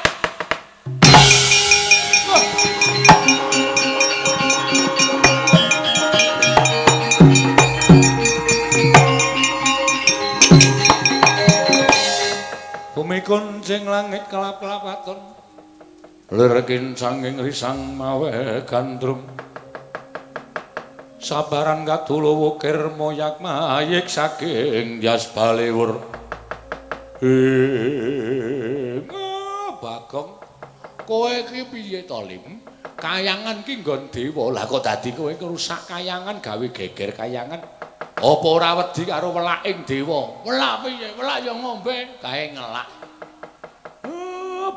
Bumi kuncing langit kelap-kelapaton lir kincanging risang mawe gandrung sabaran kadula wukir moyak mayik saking jas baliwur. Bagong, kowe iki piye to, Lim? Kayangan ki nggon dewa. Lah kok dadi kowe ngrusak kayangan gawe geger kayangan? Apa ora wedi karo welaking dewa? Welak piye? Welak ya ngombe, kae ngelak.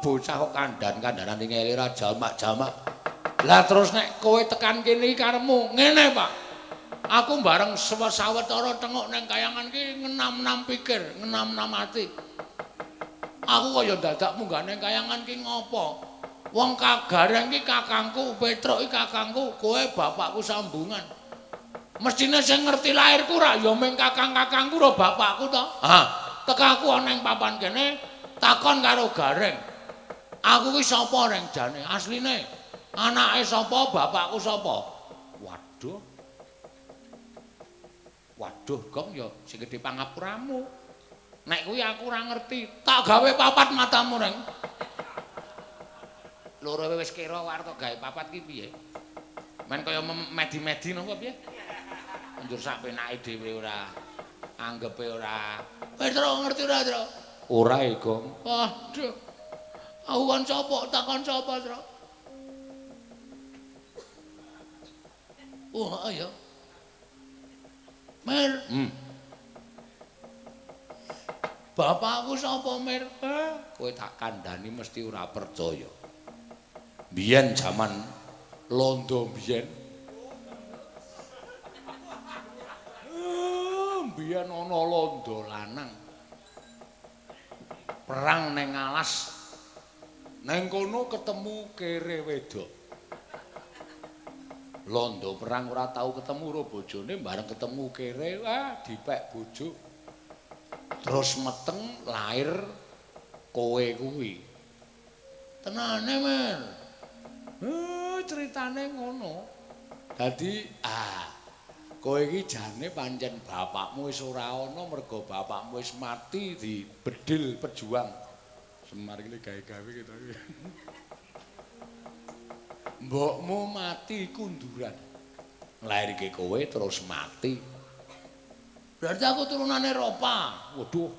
Bocah kok kandhan-kandhanan ngele ra jamak-jamak. Lah terus nek kowe tekan kene iki karepmu ngene, Pak. Aku bareng sawetara tengok nang kayangan ki ngenam-nam pikir, ngenam-nam ati. Aku kaya dadak munggah nang kayangan ki ngopo? Wong Kagareng ki kakangku, Petruk ki kakangku, kowe bapakku sambungan. Mestine sing ngerti lairku rak ya mung kakang-kakangku ro bapakku to. Ha, teka aku ana ing papan kene takon karo Gareng. Aku ki sapa reng jane asline? Anake sapa, bapakku sapa? Waduh. Waduh, Gong ya sing gedhe pangapuramu. Nek kuwi aku ora ngerti. Tak gawe papat matamu, Reng. Loro wis kira arep gawe papat ki piye? Men kaya medi-medi napa piye? Njur sak penake dhewe ora anggepe ora. Wis Tru ngerti ora, Tru? Ora, Gong. Waduh. Aku kon sapa? Takon sapa, Tru? Oh, ayo. Mir. Bapakku sapa, Mir? Kowe tak kandhani mesti ora percaya. Biyen jaman londo biyen. Biyen ana londo lanang. Perang ning alas. Neng kono ketemu kere wedok. Londo perang ora tau ketemu karo bojone, bareng ketemu kere, wah dipek bojo. Terus meteng lahir kowe kuwi. Tenane, Mir. Ceritane ngono. Dadi kowe iki jane pancen bapakmu wis ora ana mergo bapakmu wis mati di bedil pejuang. Semar iki gawe-gawe gitu. Mbokmu mati kunduran. Nglairke kowe terus mati. Berarti aku turunane Eropa. Waduh.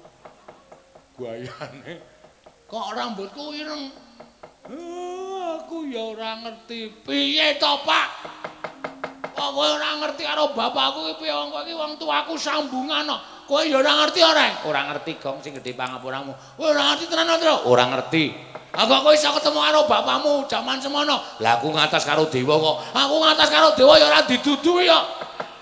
Guayane. Kok rambutku ireng? Aku ya ora ngerti. Piye to, Pak? Kok kowe ora ngerti karo bapakku iki piye wong kowe iki wong tuaku sambungan kok. Kowe ya ora ngerti ora? Ora ngerti, Gong, sing gedhe pangapuramu. Kowe ora ngerti tenan, Tru? Ora ngerti. Lah kok kowe iso ketemu karo bapakmu jaman semono? Lah aku ngatas karo dewa kok. Aku ngatas karo dewa ya ora diduduhi kok.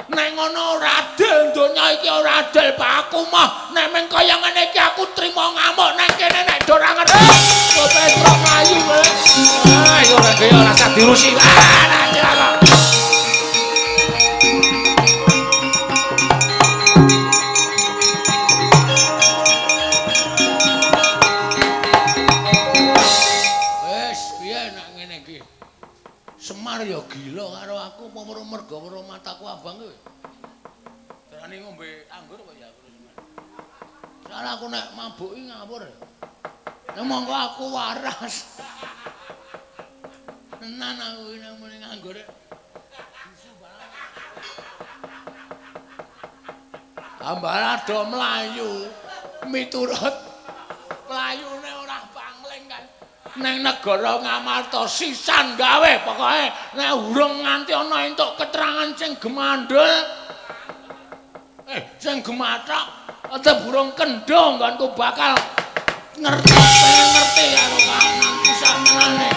Nek ngono ora adil donya iki ora adil, Pak. Aku mah nek meng kaya ngene iki aku trimo ngamuk nang kene nek do ora ngerti. Kok Petro mlayu kowe. Ah, ya ora kaya ora usah dirusi. Ah, kok. Semar ya gila karo aku apa weruh merga weruh mataku abang kuwi. Darane ngombe anggur apa ya aku Semar. Soale aku nek mabuk iki ngawur. Nek monggo aku waras. Tenan aku iki nek muni nganggur. Bisu banget. Ambara do mlayu miturut mlayune ora pangling kan. Neng negara Ngamarta sisan gawe pokoke nek urung nganti ana entuk keterangan sing gemandhul sing gemathok tetep urung kendho nggonku bakal ngerti pengen ngerti karo kananku sakmenane.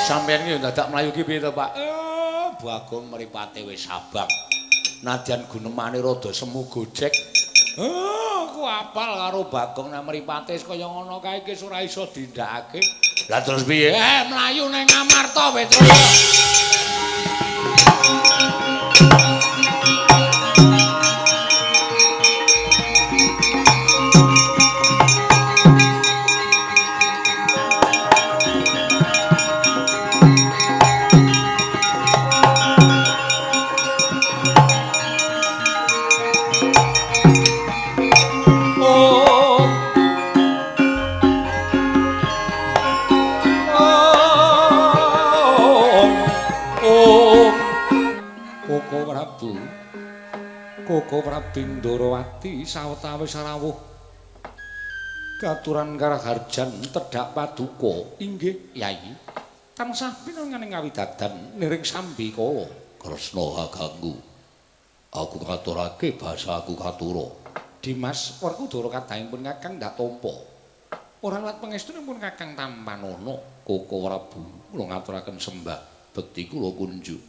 Sampeyan iki dadak mlayu ki piye to, Pak? Bagong mripate wis abang. Nadyan gunemane rada semu gojek. Aku apal karo Bagong nek mripate wis kaya ngono kae iki ora iso dindakake. Lah terus piye? Mlayu ning Ngamarta Petro. Koko Prabu Ndorowati sawetawis rawuh katuran karaharjan tedhak paduka inggih Yai tansah pinanganing kawidadan niring sambikala Kresna ganggu aku ngaturake basa aku katura Dimas Werkudara kadhangipun Kakang ndak tampa ora liwat pangestunipun Kakang tampanana Koko Prabu kula ngaturaken sembah bekti kula kunjuk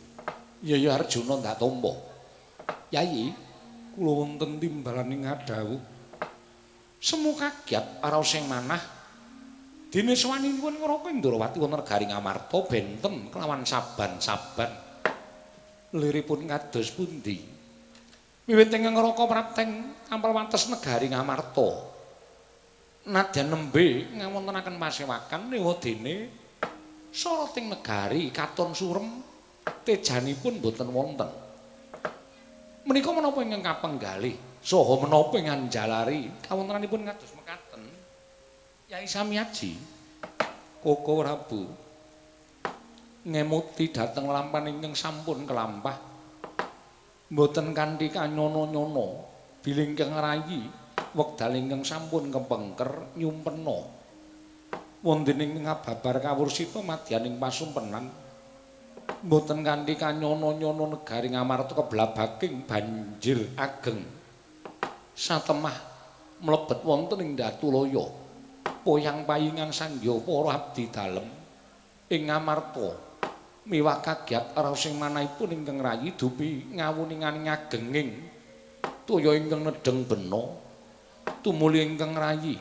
Yaya Arjuna ndak tampa Yai kula wonten timbalaning ngadhawuh semu kagiat raos sing manah dene sawanipun Ngraka Ndrawati wonten negari Ngamarta benten kelawan saban-saban liripun kados pundi wiwit ing Ngraka prapteng tampil wates negari Ngamarta Nadyan nembe ngawontenaken pasewakan ewadene soroting negari katon surem tejanipun boten wonten. Menika menapa ingkang kapenggalih saha menapa ingkang njalari kawontenanipun kados mekaten. Yai Samiaji Koko Prabu ngemuti dhateng lampan ingkang sampun kelampah boten kanthi kanyono-nyono bilih ingkang rayi wekdal ingkang sampun kepengker nyumpena wonten ing ngababar kawursita madyaning pasumpenan boten kanthi kanyono-nyono negari Ngamarta keblabaking banjir ageng satemah mlebet wonten ing Datulaya poyang payingan sangya para abdi dalem ing Ngamarta miwah kagiat raosing manahipun ingkang rayi dupi ngawuninganing agenging toya ingkang nedheng bena tumuli ingkang rayi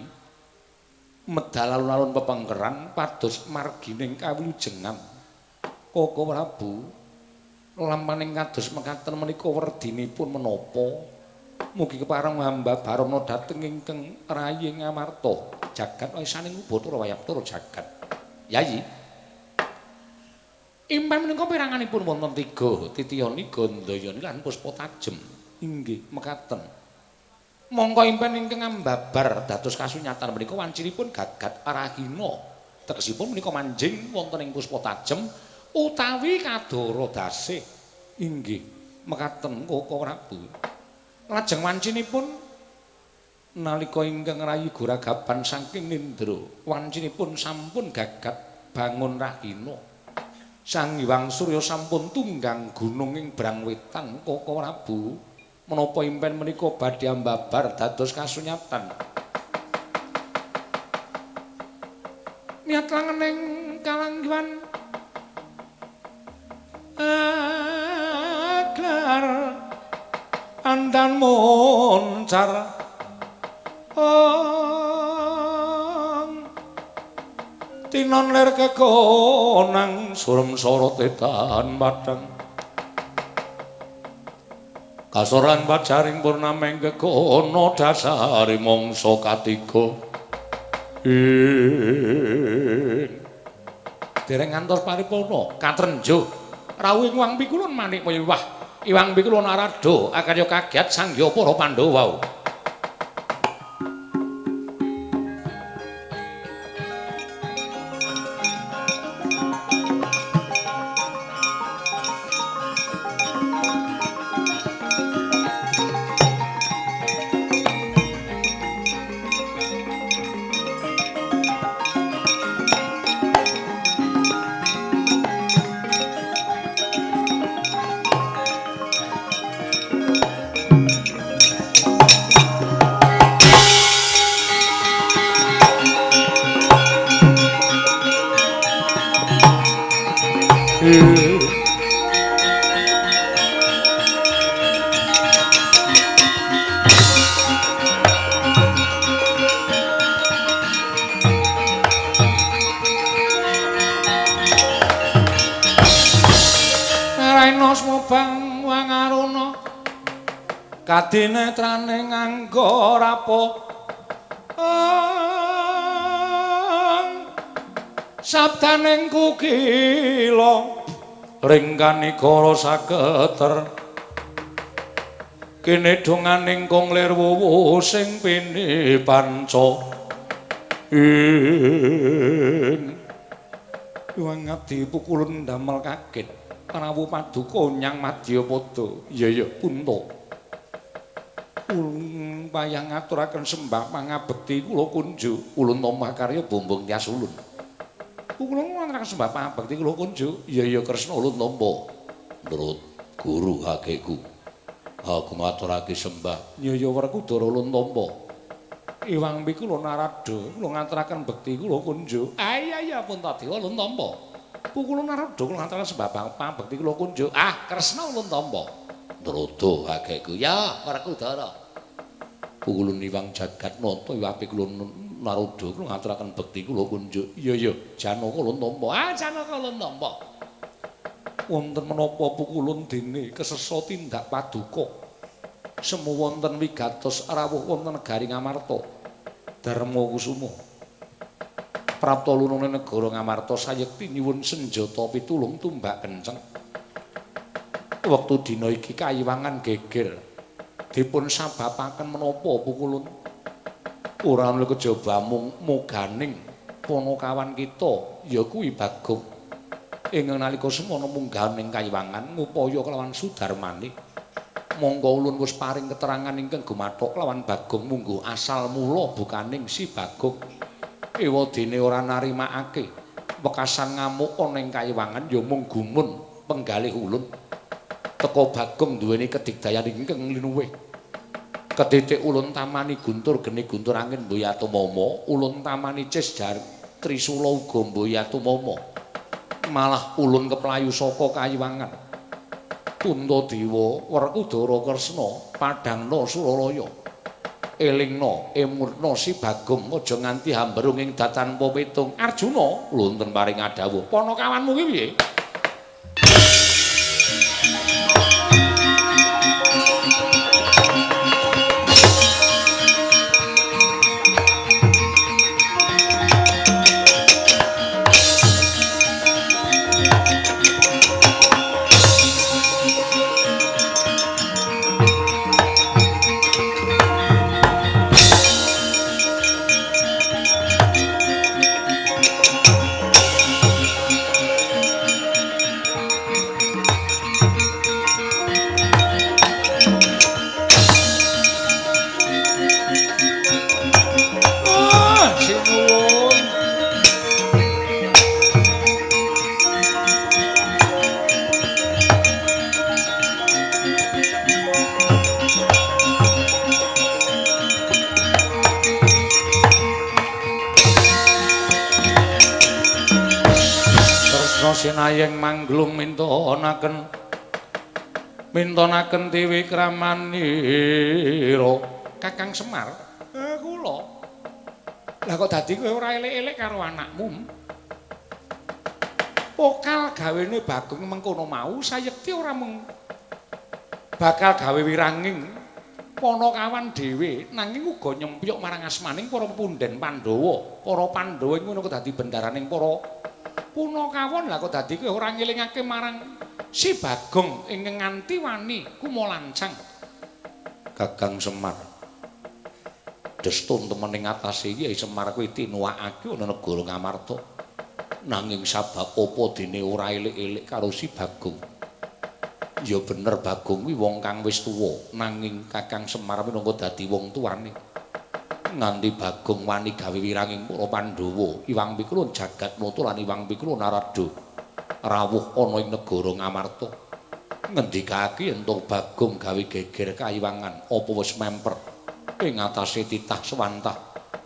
medal alun-alun pepengkeran pados margining kawilujengan. Koko Prabu lampaning kados mekaten menika werdinipun menapa mugi kepareng hamba barana dhateng ingkang rayi Ngamarta jagat wisaning Bathara Wayabtara jagat. Yayi impen menika peranganipun wonten tiga Titiyani Gandayani lan Puspa Tajem. Inggih mekaten. Mongko impen ingkang ambabar dados kasunyatan menika wancinipun gagat rahina. Tegesipun menika manjing wonten ing Puspa Tajem utawi kadara dasih. Inggih mekaten Koko Prabu. Lajeng wancinipun nalika ingkang rayi goragapan saking nindra, wancinipun sampun gagat bangun rahina. Sang Hyang Surya sampun tunggang gunung ing Brangwetan. Koko Prabu menapa impen menika badhe ambabar dados kasunyatan. Niat langening kalanggihan aglar andan moncar ong tinon lir kekonang surem sorot etan padang kasoran pajaring purnameng kekono dasare mangsa katiga. Ing dereng ngantos paripurna katrenjuh rawuh Iwang Pikulun manik wiwah Iwang Pikulun Narada akarya kagiat sangya para Pandhawa. Kadinetrane nganggo rapo sabdaning kukila ringkanikara saketer kene donganing kong lir wuwu sing pini panca ing Iwang Adi pukulun damel kaget rawuh paduka nyang Madyapada. Iya iya punta ulun payah ngaturaken sembah pangabekti kula kunjuk ulun tampa karya bombong tias ulun. Kula ngaturaken sembah pangabekti kula kunjuk. Iya iya Kresna ulun tampa. Nurut guru hakeku aku ngaturake sembah. Iya iya Werkudara ulun tampa. Iwang Pikula Narada kula ngaturaken bekti kula kunjuk. Ah iya iya Puntadewa ulun tampa. Kula Narada kula ngaturaken sembah pangabekti kula kunjuk. Ah Kresna ulun tampa. Nrudo hakeku ya Werkudara. Pukulun Iwang Jagat Nata Iwang Pikula Narada kula ngaturaken bekti kula kunjuk. Iya iya Janaka ulun tampa. Ah Janaka ulun tampa. Wonten menapa pukulun dene kesesa tindak paduka. Semu wonten wigatos rawuh wonten negari Ngamarta. Darma Kusuma. Prapta lunune negara Ngamarta sayekti nyuwun senjata pitulung tumbak kenceng. Wektu dina iki kayiwangan geger. Dipun sababaken menapa pukulun? Ora ana kejaba mung muganing panakawan kita ya kuwi Bagong. Ing nalika semono mungganing kayiwangan ngupaya kelawan Sudarmane. Monggo ulun wis paring keterangan ingkang gumathok kelawan Bagong mungguh asal mula bukaning si Bagong. Ewadene ora narimakake wekasan ngamuk ana ing kayiwangan ya mung gumun penggalih ulun. Teka Bagong duweni kedigdayan ingkang linuwih. Ketitik ulun tamani guntur geni guntur angin mboyatumama, ulun tamani cis jar trisula uga mboyatumama. Malah ulun keplayu saka kayiwangan. Puntadewa Werkudara Kresna padhangna Suralaya. Elingna emurna si Bagong aja nganti hamberung ing datan petung. Arjuna wonten paring adhawuh. Panakawanmu ki piye? Sinayeng mangglung mintonaken mintonaken tiwi kramanira Kakang Semar. Kula. Lah kok dadi kowe ora elek-elek karo anakmu? Pokal gawene Bagong mengkono mau sayekti ora mung bakal gawe wiranging panakawan dhewe nanging uga nyempyok marang asmaning para punden Pandhawa. Para Pandhawa ngono kok dadi bendaraning para punakawon. Lah kok dadi kowe ora ngelingake marang si Bagong ingkang nganti wani kumolancang. Kakang Semar destun temen ing atase Kyai Semar kuwi tinuwakake ana negara Ngamarta. Nanging sabab apa dene ora elik-elik karo si Bagong? Ya bener Bagong kuwi wong kang wis tuwa, nanging Kakang Semar minangka dadi wong tuane. Nganti Bagong wani gawe wiranging para Pandhawa, Iwang Pikulun Jagatmata lan Iwang Pikulun Narada rawuh ana ing negara Ngamarta. Ngendikake yen to Bagong gawe geger kayiwangan apa wis memper ing atase titah swantah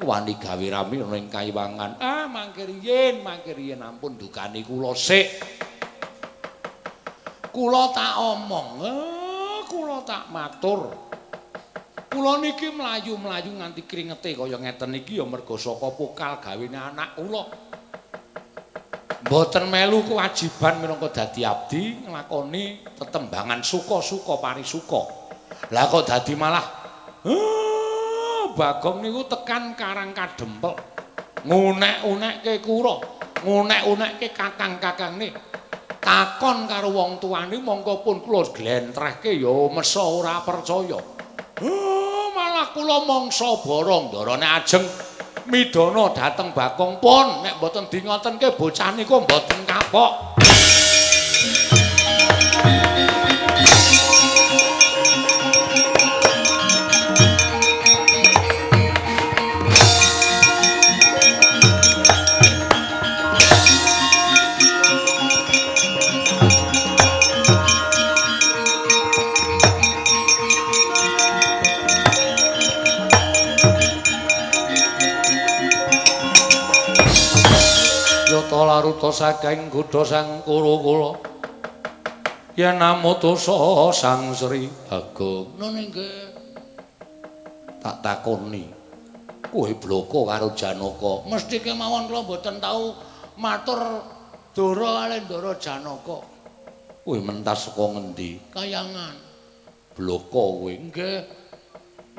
wani gawe rame ana ing kayiwangan. Ah, mangke riyin ampun dukani kula sik. Kula tak omong, kula tak matur. Kula niki mlayu-mlayu nganti kringete kaya ngeten iki ya merga saka pokal gawene anak kula. Mboten melu kewajiban minangka dadi abdi nglakoni tetembangan suka-suka parisuka. Lah kok dadi malah Bagong niku tekan Karang Kadempel. Ngunek-unekke kura, ngunek-unekke kakang-kakangne. Takon karo wong tuane mongko pun kula glentrehke ya mesa ora percaya. Malah kula mangsa borong ndarane ajeng midana dhateng Bagong pun nek mboten dingotenke bocah niku mboten kapok. Laruta saking godha sang Kuru kula yen amutusa Sang Sri Bagong. Nun inggih. Tak takoni kowe bloko karo Janaka. Mesti kemawon kula mboten tau matur Dara kalih Ndara Janaka. Kowe mentas saka ngendi? Kayangan. Bloko kowe? Nggih.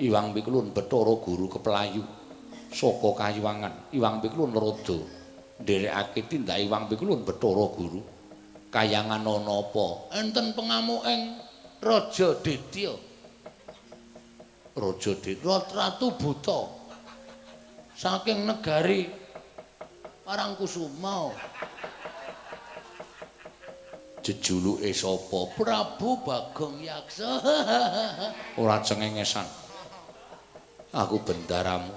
Iwang Pikulun Bathara Guru keplayu. Saka kayiwangan Iwang Pikulun rada nderekake tindak Iwang Pikulun Bathara Guru. Kayangan ana apa? Enten pengamuking Raja Ditya. Raja Ditya Ratu Buta. Saking negari Parangkusuma. Jejuluke sapa? Prabu Bagong Yaksa. Ora cengengesan. Aku bendaramu.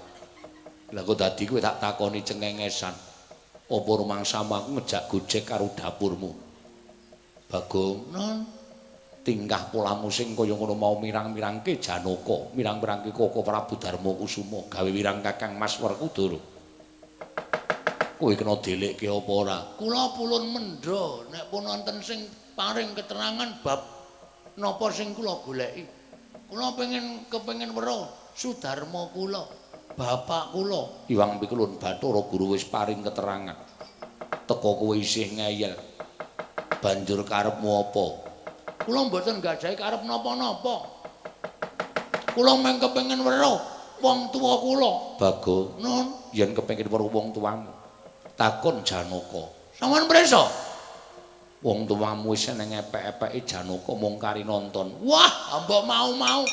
Lah kok dadi kowe tak takoni cengengesan. Apa rumangsamu aku ngejak gojek karo dapurmu? Bagong, non, tingkah polamu sing kaya ngono mau mirang-mirangke Janaka, mirang-mirangke Koko Prabu Darma Kusuma, gawe wirang Kakang Mas Werkudara. Kowe kena delekke apa ora? Kula pulun mendha nek pun wonten sing paring keterangan bab napa sing kula goleki. Kula pengen kepengin weruh Sudarma kula, bapak kula. Iwang Pikulun Bathara Guru wis paring keterangan. Teka kowe isih ngeyel. Banjur karepmu apa? Kula mboten gadahi karep napa-napa. Kula mung kepengin weruh wong tuwa kula. Bagong, nun, yen kepengin weruh wong tuamu, takon Janaka. Sampeyan prisa? Wong tuamu wis nang epek-epeke Janaka mung kari nonton. Wah, mbok mau-mau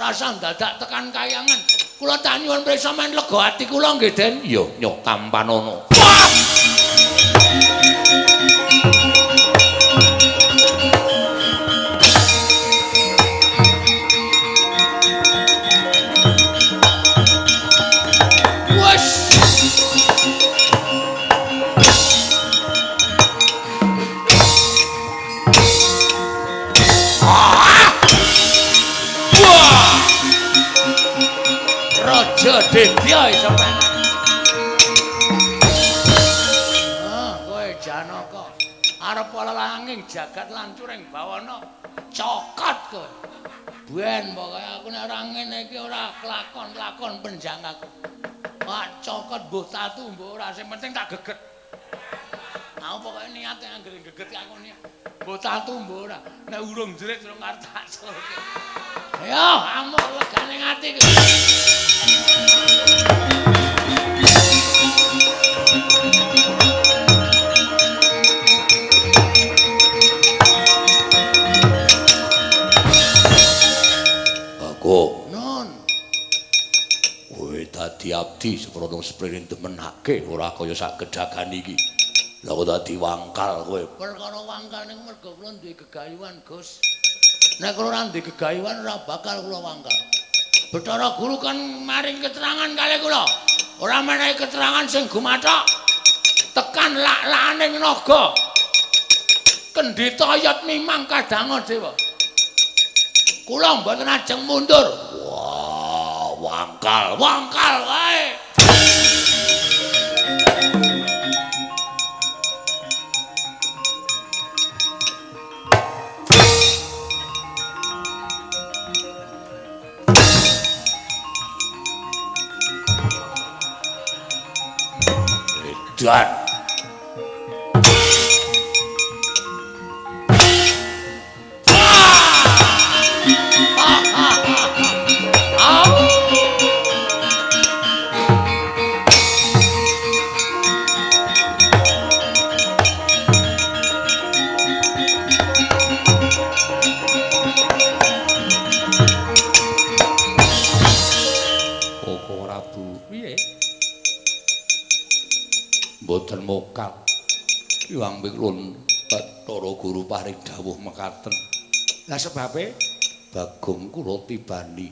rasa dadak tekan kayangan. Kula tak nyuwun prisa men lega ati kula nggih, Den. Ya, nyoh tampanono. Wah! Raja Ditya iso penak. Ah, kowe Janaka arep lelanging jagat lancuring bawana cokot kowe. Ben pokoke aku nek ora ngene iki ora kelakon-lakon penjang aku. Pak cokot mbuh tatu mbuh ora sing penting tak geget. Aku pokoke niat anggere geget aku niat. Mbuh tatu mbuh ora nek urung jerit urung arep tak sulke. Ayo amuk legane ati iki. Bagong, nun, kowe dadi abdi seprono sprene demenake ora kaya sak gedagan iki. Lah kok dadi wangkal kowe. Perkara wangkal ning mergo kula duwe gegayuhan, Gus. Nek kula ora duwe gegayuhan ora bakal kula wangkal. Bathara Guru kan maring keterangan kalih kula. Ora menehi keterangan sing gumathok. Tekan lak-lakaning naga. Kendhita yat mimang kadanga dewa. Kula mboten ajeng mundur. Wah, wangkal, wangkal wae. Edan. Koko Prabu, piye? Mboten mokal. Iwang Pikulun Bathara Guru paring dawuh mekaten. Lah sebabe Bagong kula tibani.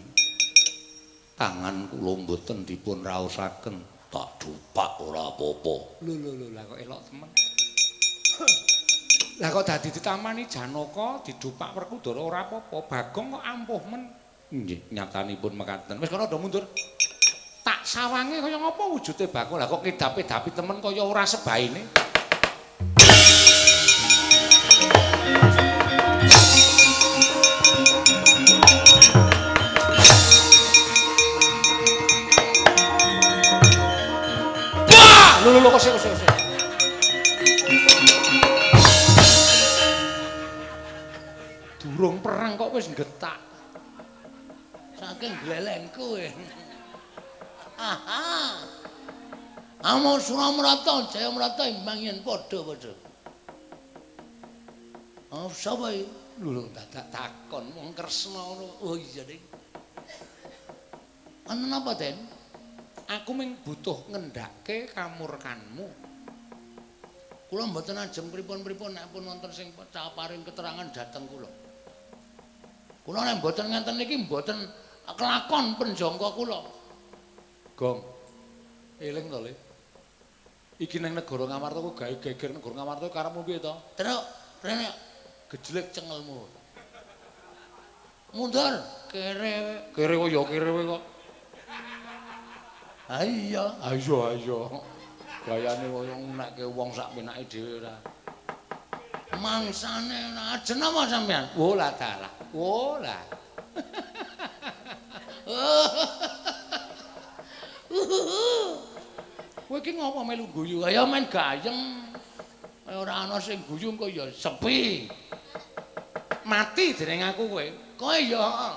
Tangan kula mboten dipun raosaken. Tak dupak ora apa-apa. Lho lho lho, lah kok elok temen. Lah kok dadi ditamani Janaka didupak Werkudara ora apa-apa. Bagong kok ampuh men. Nggih, nyatanipun mekaten. Wis kono do mundur. Tak sawange kaya ngapa wujude Bagong. Lah kok ngedapi-dapi temen kaya ora sebaine. Wah, lho lho kok sik. Durung perang kok wis nggetak. Saking glelengku. Amo Suramrata, Jayamrata imbang yen padha-padha. Oh, sapa iki? Lho, dadak takon wong Kresna ngono. Oh iya, Dik. Ana napa, Den? Aku mung butuh ngendhake kamurkanmu. Kula mboten ajeng pripun-pripun nek pun wonten sing paring keterangan dhateng kula. Kula nek mboten ngenten iki mboten kelakon penjangka kula. Gong. Eling to, Le. Iki nang negara Ngamarta ku gawe geger negara Ngamarta karepmu piye to? Truk, rene gejlek cengelmu. Mundur, kere. Kere kok ya kere kowe kok. Ha iya, ayo ayo. Gayane kaya ngunekke wong sak penake dhewe ora. Mangsane ajen apa sampean? Oh lah dalah. Oh lah. Kowe iki ngopo melu guyu? Kaya men gayeng. Ora ana sing guyu engko ya sepi. Mati dening aku kowe. Kowe ya.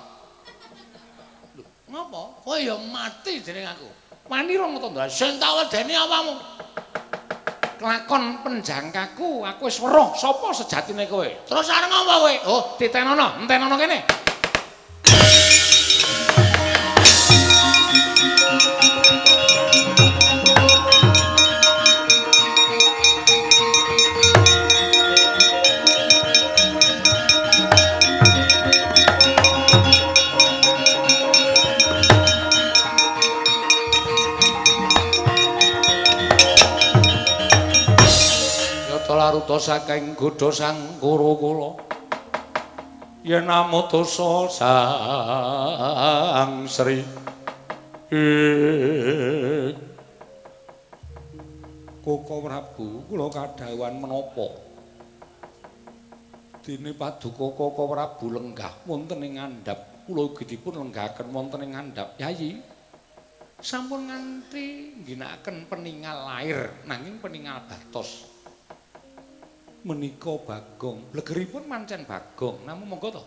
Lho, ngopo? Kowe ya mati dening aku. Wani rong to, Ndra. Sing tak wedeni apamu? Kelakon penjangkaku, aku wis weruh sapa sejatine kowe. Terus arep ngopo kowe? Oh, titenono, entenono kene. Laruta saking godha sang Kuru-kula yen amutusa sang Sri Koko Prabu kula kadhawuhan menapa dene paduka Koko Prabu lenggah wonten ing ngandhap kula ugi dipun lenggahaken wonten ing ngandhap. Yayi sampun nganti ngginakaken peningal lair nanging peningal batos menika Bagong. Blegeripun mancen Bagong. Namung monggo to.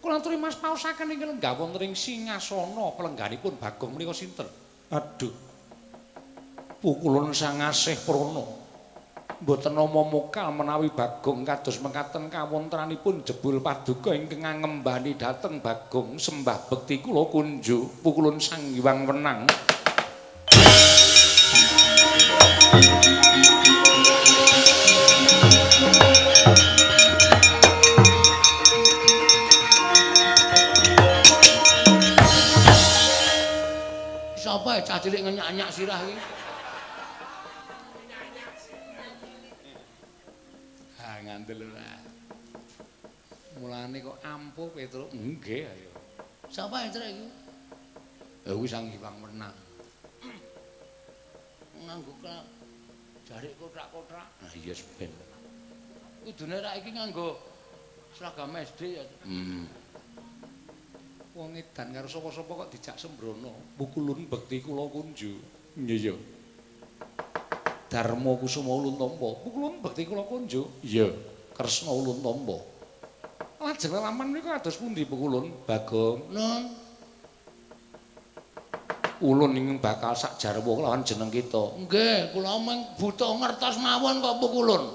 Kula aturi Mas paosaken ing lenggah wonten ing singasana pelengganipun Bagong menika sinten? Aduh. Pukulun sang asih prana. Mboten nama mokal menawi Bagong kados mekaten kawontenanipun jebul paduka ingkang ngembani dhateng Bagong sembah bekti kula kunjuk pukulun Sang Hyang Wenang. Sapa cah cilik ngenyak-nyak sirah iki? Ha ngandel ora. Mulane kok ampuh Petruk. Nggih ayo. Sapa Petruk iki? Lha kuwi Sang Hyang Wenang. Nganggo jarik kothak-kothak. Ah iya ben. Kudune rak iki nganggo seragam SD ya. Wong edan karo sapa-sapa kok dijak sembrono. Pukulun bekti kula kunju. Iya. Darma Kusuma ulun tampa. Pukulun bekti kula kunju. Iya. Kresna ulun tampa. Lajeng lelaman menika kados pundi Pukulun? Bagong. Nun. Ulun ingkang bakal sak jarwa kelawan jeneng kita. Nggih, kula mung butuh ngertos mawon kok Pukulun.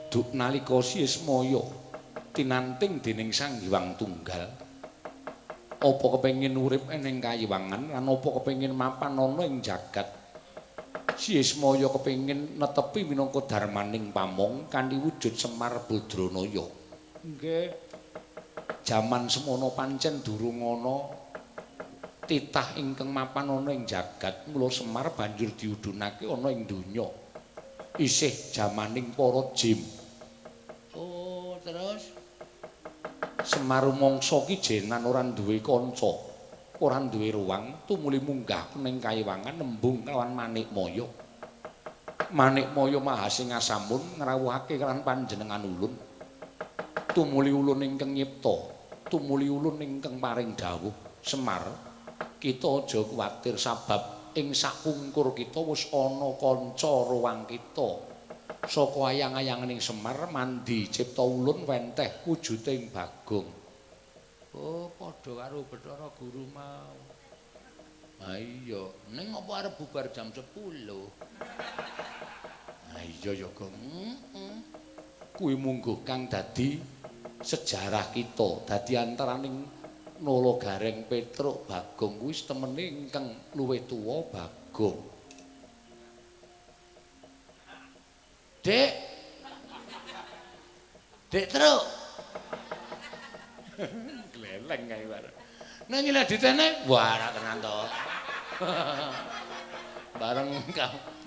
Duk nalika Sismaya tinanting dening Sang Hyang Tunggal, apa kepengin urip ning kayiwangan lan apa kepengin mapan ana ing jagat? Sismaya kepengin netepi minangka darmaning pamong kanthi wujud Semar Badranaya. Nggih. Jaman semono pancen durung ana titah ingkang mapan ana ing jagat, mula Semar banjur diudhunake ana ing donya. Isih jamaning para jim. Oh, terus Semar mangsa ki jenan ora duwe kanca, ora duwe ruang, tumuli munggah ning kayiwangan nembung kelawan Manikmaya. Manikmaya Mahasingasamun ngrawuhake kelawan panjenengan ulun. Tumuli ulun ingkang nyipta, tumuli ulun ingkang paring dawuh, Semar, kita aja kuwatir sabab Ing sakpungkur kita wis ana kanca ruwang kita. Saka ayang-ayanganing Semar mandi cipta ulun wenteh wujuding Bagong. Oh, padha karo Bathara Guru mau. Ha iya, ning apa arep bubar jam 10? Ha iya ya, Gong. Heeh. Kuwi mungguh kang dadi sejarah kita, dadi antaraning Nala Gareng Petruk Bagong kuwi temene ingkang luwih tuwa Bagong. Dik. Dik Truk. Gleleng kae bareng. Nang nyileh ditene, wah ora tenan to. Bareng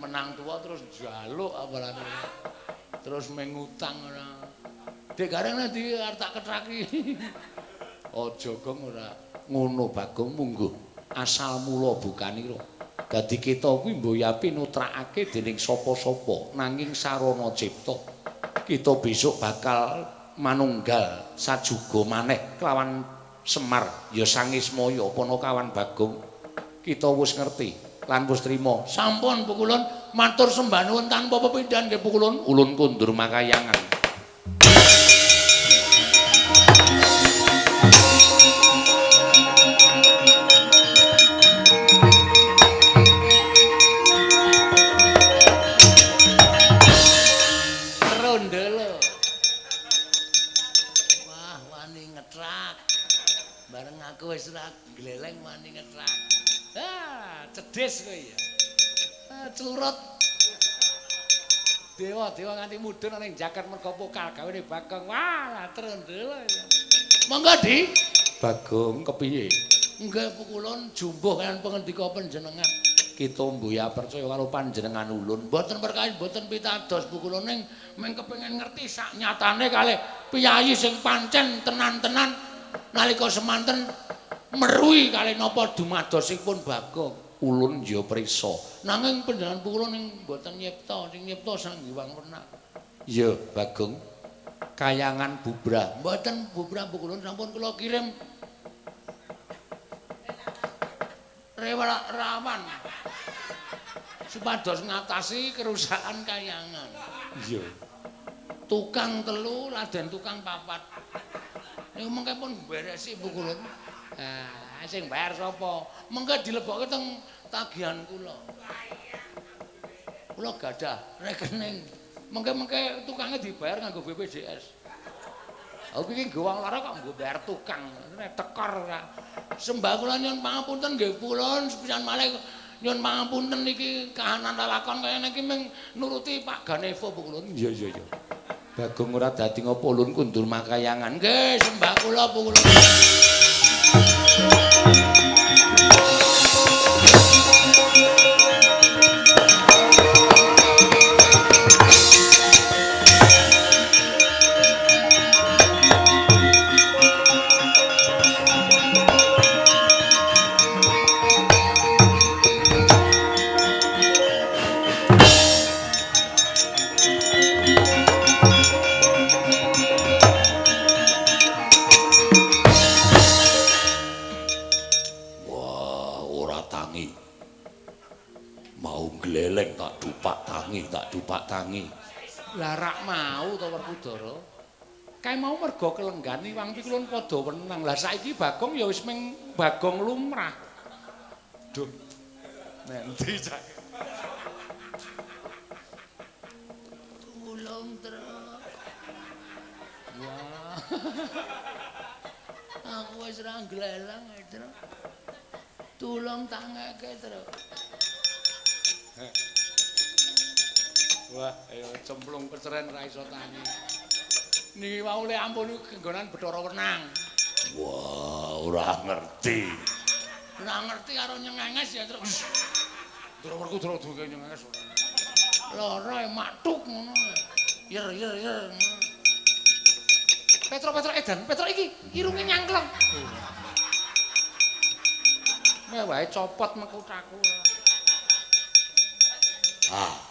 menang tuwa terus njaluk apalane. Terus mengutang ora. Dik Gareng nek di arep tak ketraki. Aja Gong ora ngono Bagong mungguh asal mula bukanira. Dadi kita kuwi mboyapi nutrakake dening sapa-sapa nanging sarana cipta. Kita besok bakal manunggal sajuga maneh kelawan Semar ya Sangismaya Panakawan Bagong. Kita wis ngerti lan wis trima. Sampun Pukulun matur sembah nuwun tanpa pepindhan nggih Pukulun. Ulun kundur makayangan. Wis ora gleleng wani ngetrak. Ah, cedhis kowe ya. Ah, celurut. Dewa-dewa nganti mudhun ning jaket merga pokal gawene Bagong. Wah, trendel. Monggo, Di. Bagong kepiye? Nggih Pukulun jumbuh kaliyan pangendika panjenengan. Kita mbuya percaya karo panjenengan ulun. Mboten perkawis mboten pitados Pukulun ning mung kepengin ngerti sak nyatane kalih piyayi sing pancen tenan-tenan nalika semanten meruhi kalih napa dumadosipun Bagong. Ulun ya prisa. Nanging panjenengan Pukulun ing mboten nyipta, sing nyipta Sang Hyang Werna. Ya, Bagong. Kayangan bubrah. Mboten bubrah Pukulun sampun kula kirim rawan supados ngatasi kerusakan kayangan. Iya. Tukang telu laden tukang papat. Niku mengke pun beresi Pukulun. Ah, sing bayar sapa? Mengke dilebokke teng tagihan kula. Kula gadah rekening. Mengke-mengke tukangnya dibayar nganggo BPJS. Aku iki nggo wong lara kok nggo bayar tukang. Nek tekor ora. Sembah kula nyuwun pangapunten nggih Pukulun sepisan malih nyuwun pangapunten iki kahanan lalakon kaya niki ming nuruti Pak Ganevo Pukulun. Iya iya iya. Bagong ora dadi ngopo ulun kundur makayangan. Nggih, sembah kula Pukulun. Tangi. Lah rak mau to Werkudara. Kae mau mergo kelenggan iwang pikulun padha wenang. Lah saiki Bagong ya wis ming Bagong lumrah. Duh. Nendi cak. Tulung, Truk. Wah. Aku wis ra gleleng, Truk. Tulung tangeke, Truk. Wah, ayo cemplung peceren ra iso tangi. Niki wau le ampun niku genggonan Bathara Wenang. Wah, ora ngerti. Ora ngerti karo nyengenges ya, Truk. Ndra Werkudara duwe nyengenges ora. Lara maktuk ngono. Yer yer yer. Petro-petro edan, Petro iki irunge nyangklong. Meh wae copot mekutaku. Ah.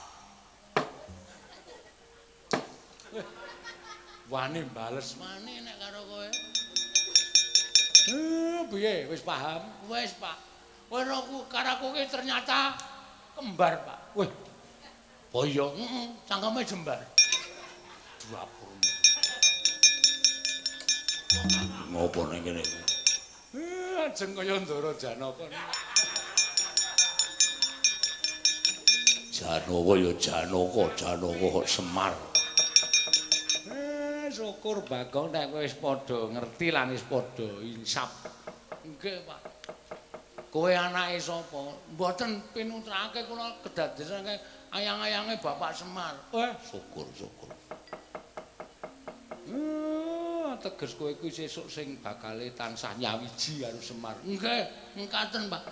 Wani bales wani nek karo kowe. Piye wis paham? Wis, Pak. Kowe aku karo aku ki ternyata kembar, Pak. Weh. Boyo, heeh, cangkeme jembar. Dapurmu. Ngopo ning kene? Ajeng kaya Ndara Janaka. Janaka ya Janaka, Janaka kok Semar. Syukur Bagong nek kowe wis padha ngerti lan wis padha insaf. Nggih, Pak. Kowe anake sapa? Mboten pinutrake kula kedadesane ayang-ayange Bapak Semar. Wah, syukur, syukur. Teges kowe kuwi sesuk sing bakale tansah nyawiji karo Semar. Nggih, mekaten, Pak.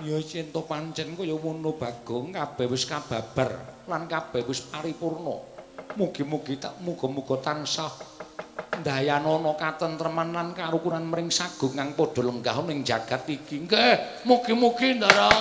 Ya yen to pancen kaya ngono Bagong, kabeh wis kababar lan kabeh wis paripurna. Mugi-mugi tak muga-muga tansah ndayanana katentreman lan karukunan mring sagung kang padha lenggah ning jagat iki. Nggih, mugi-mugi Ndara.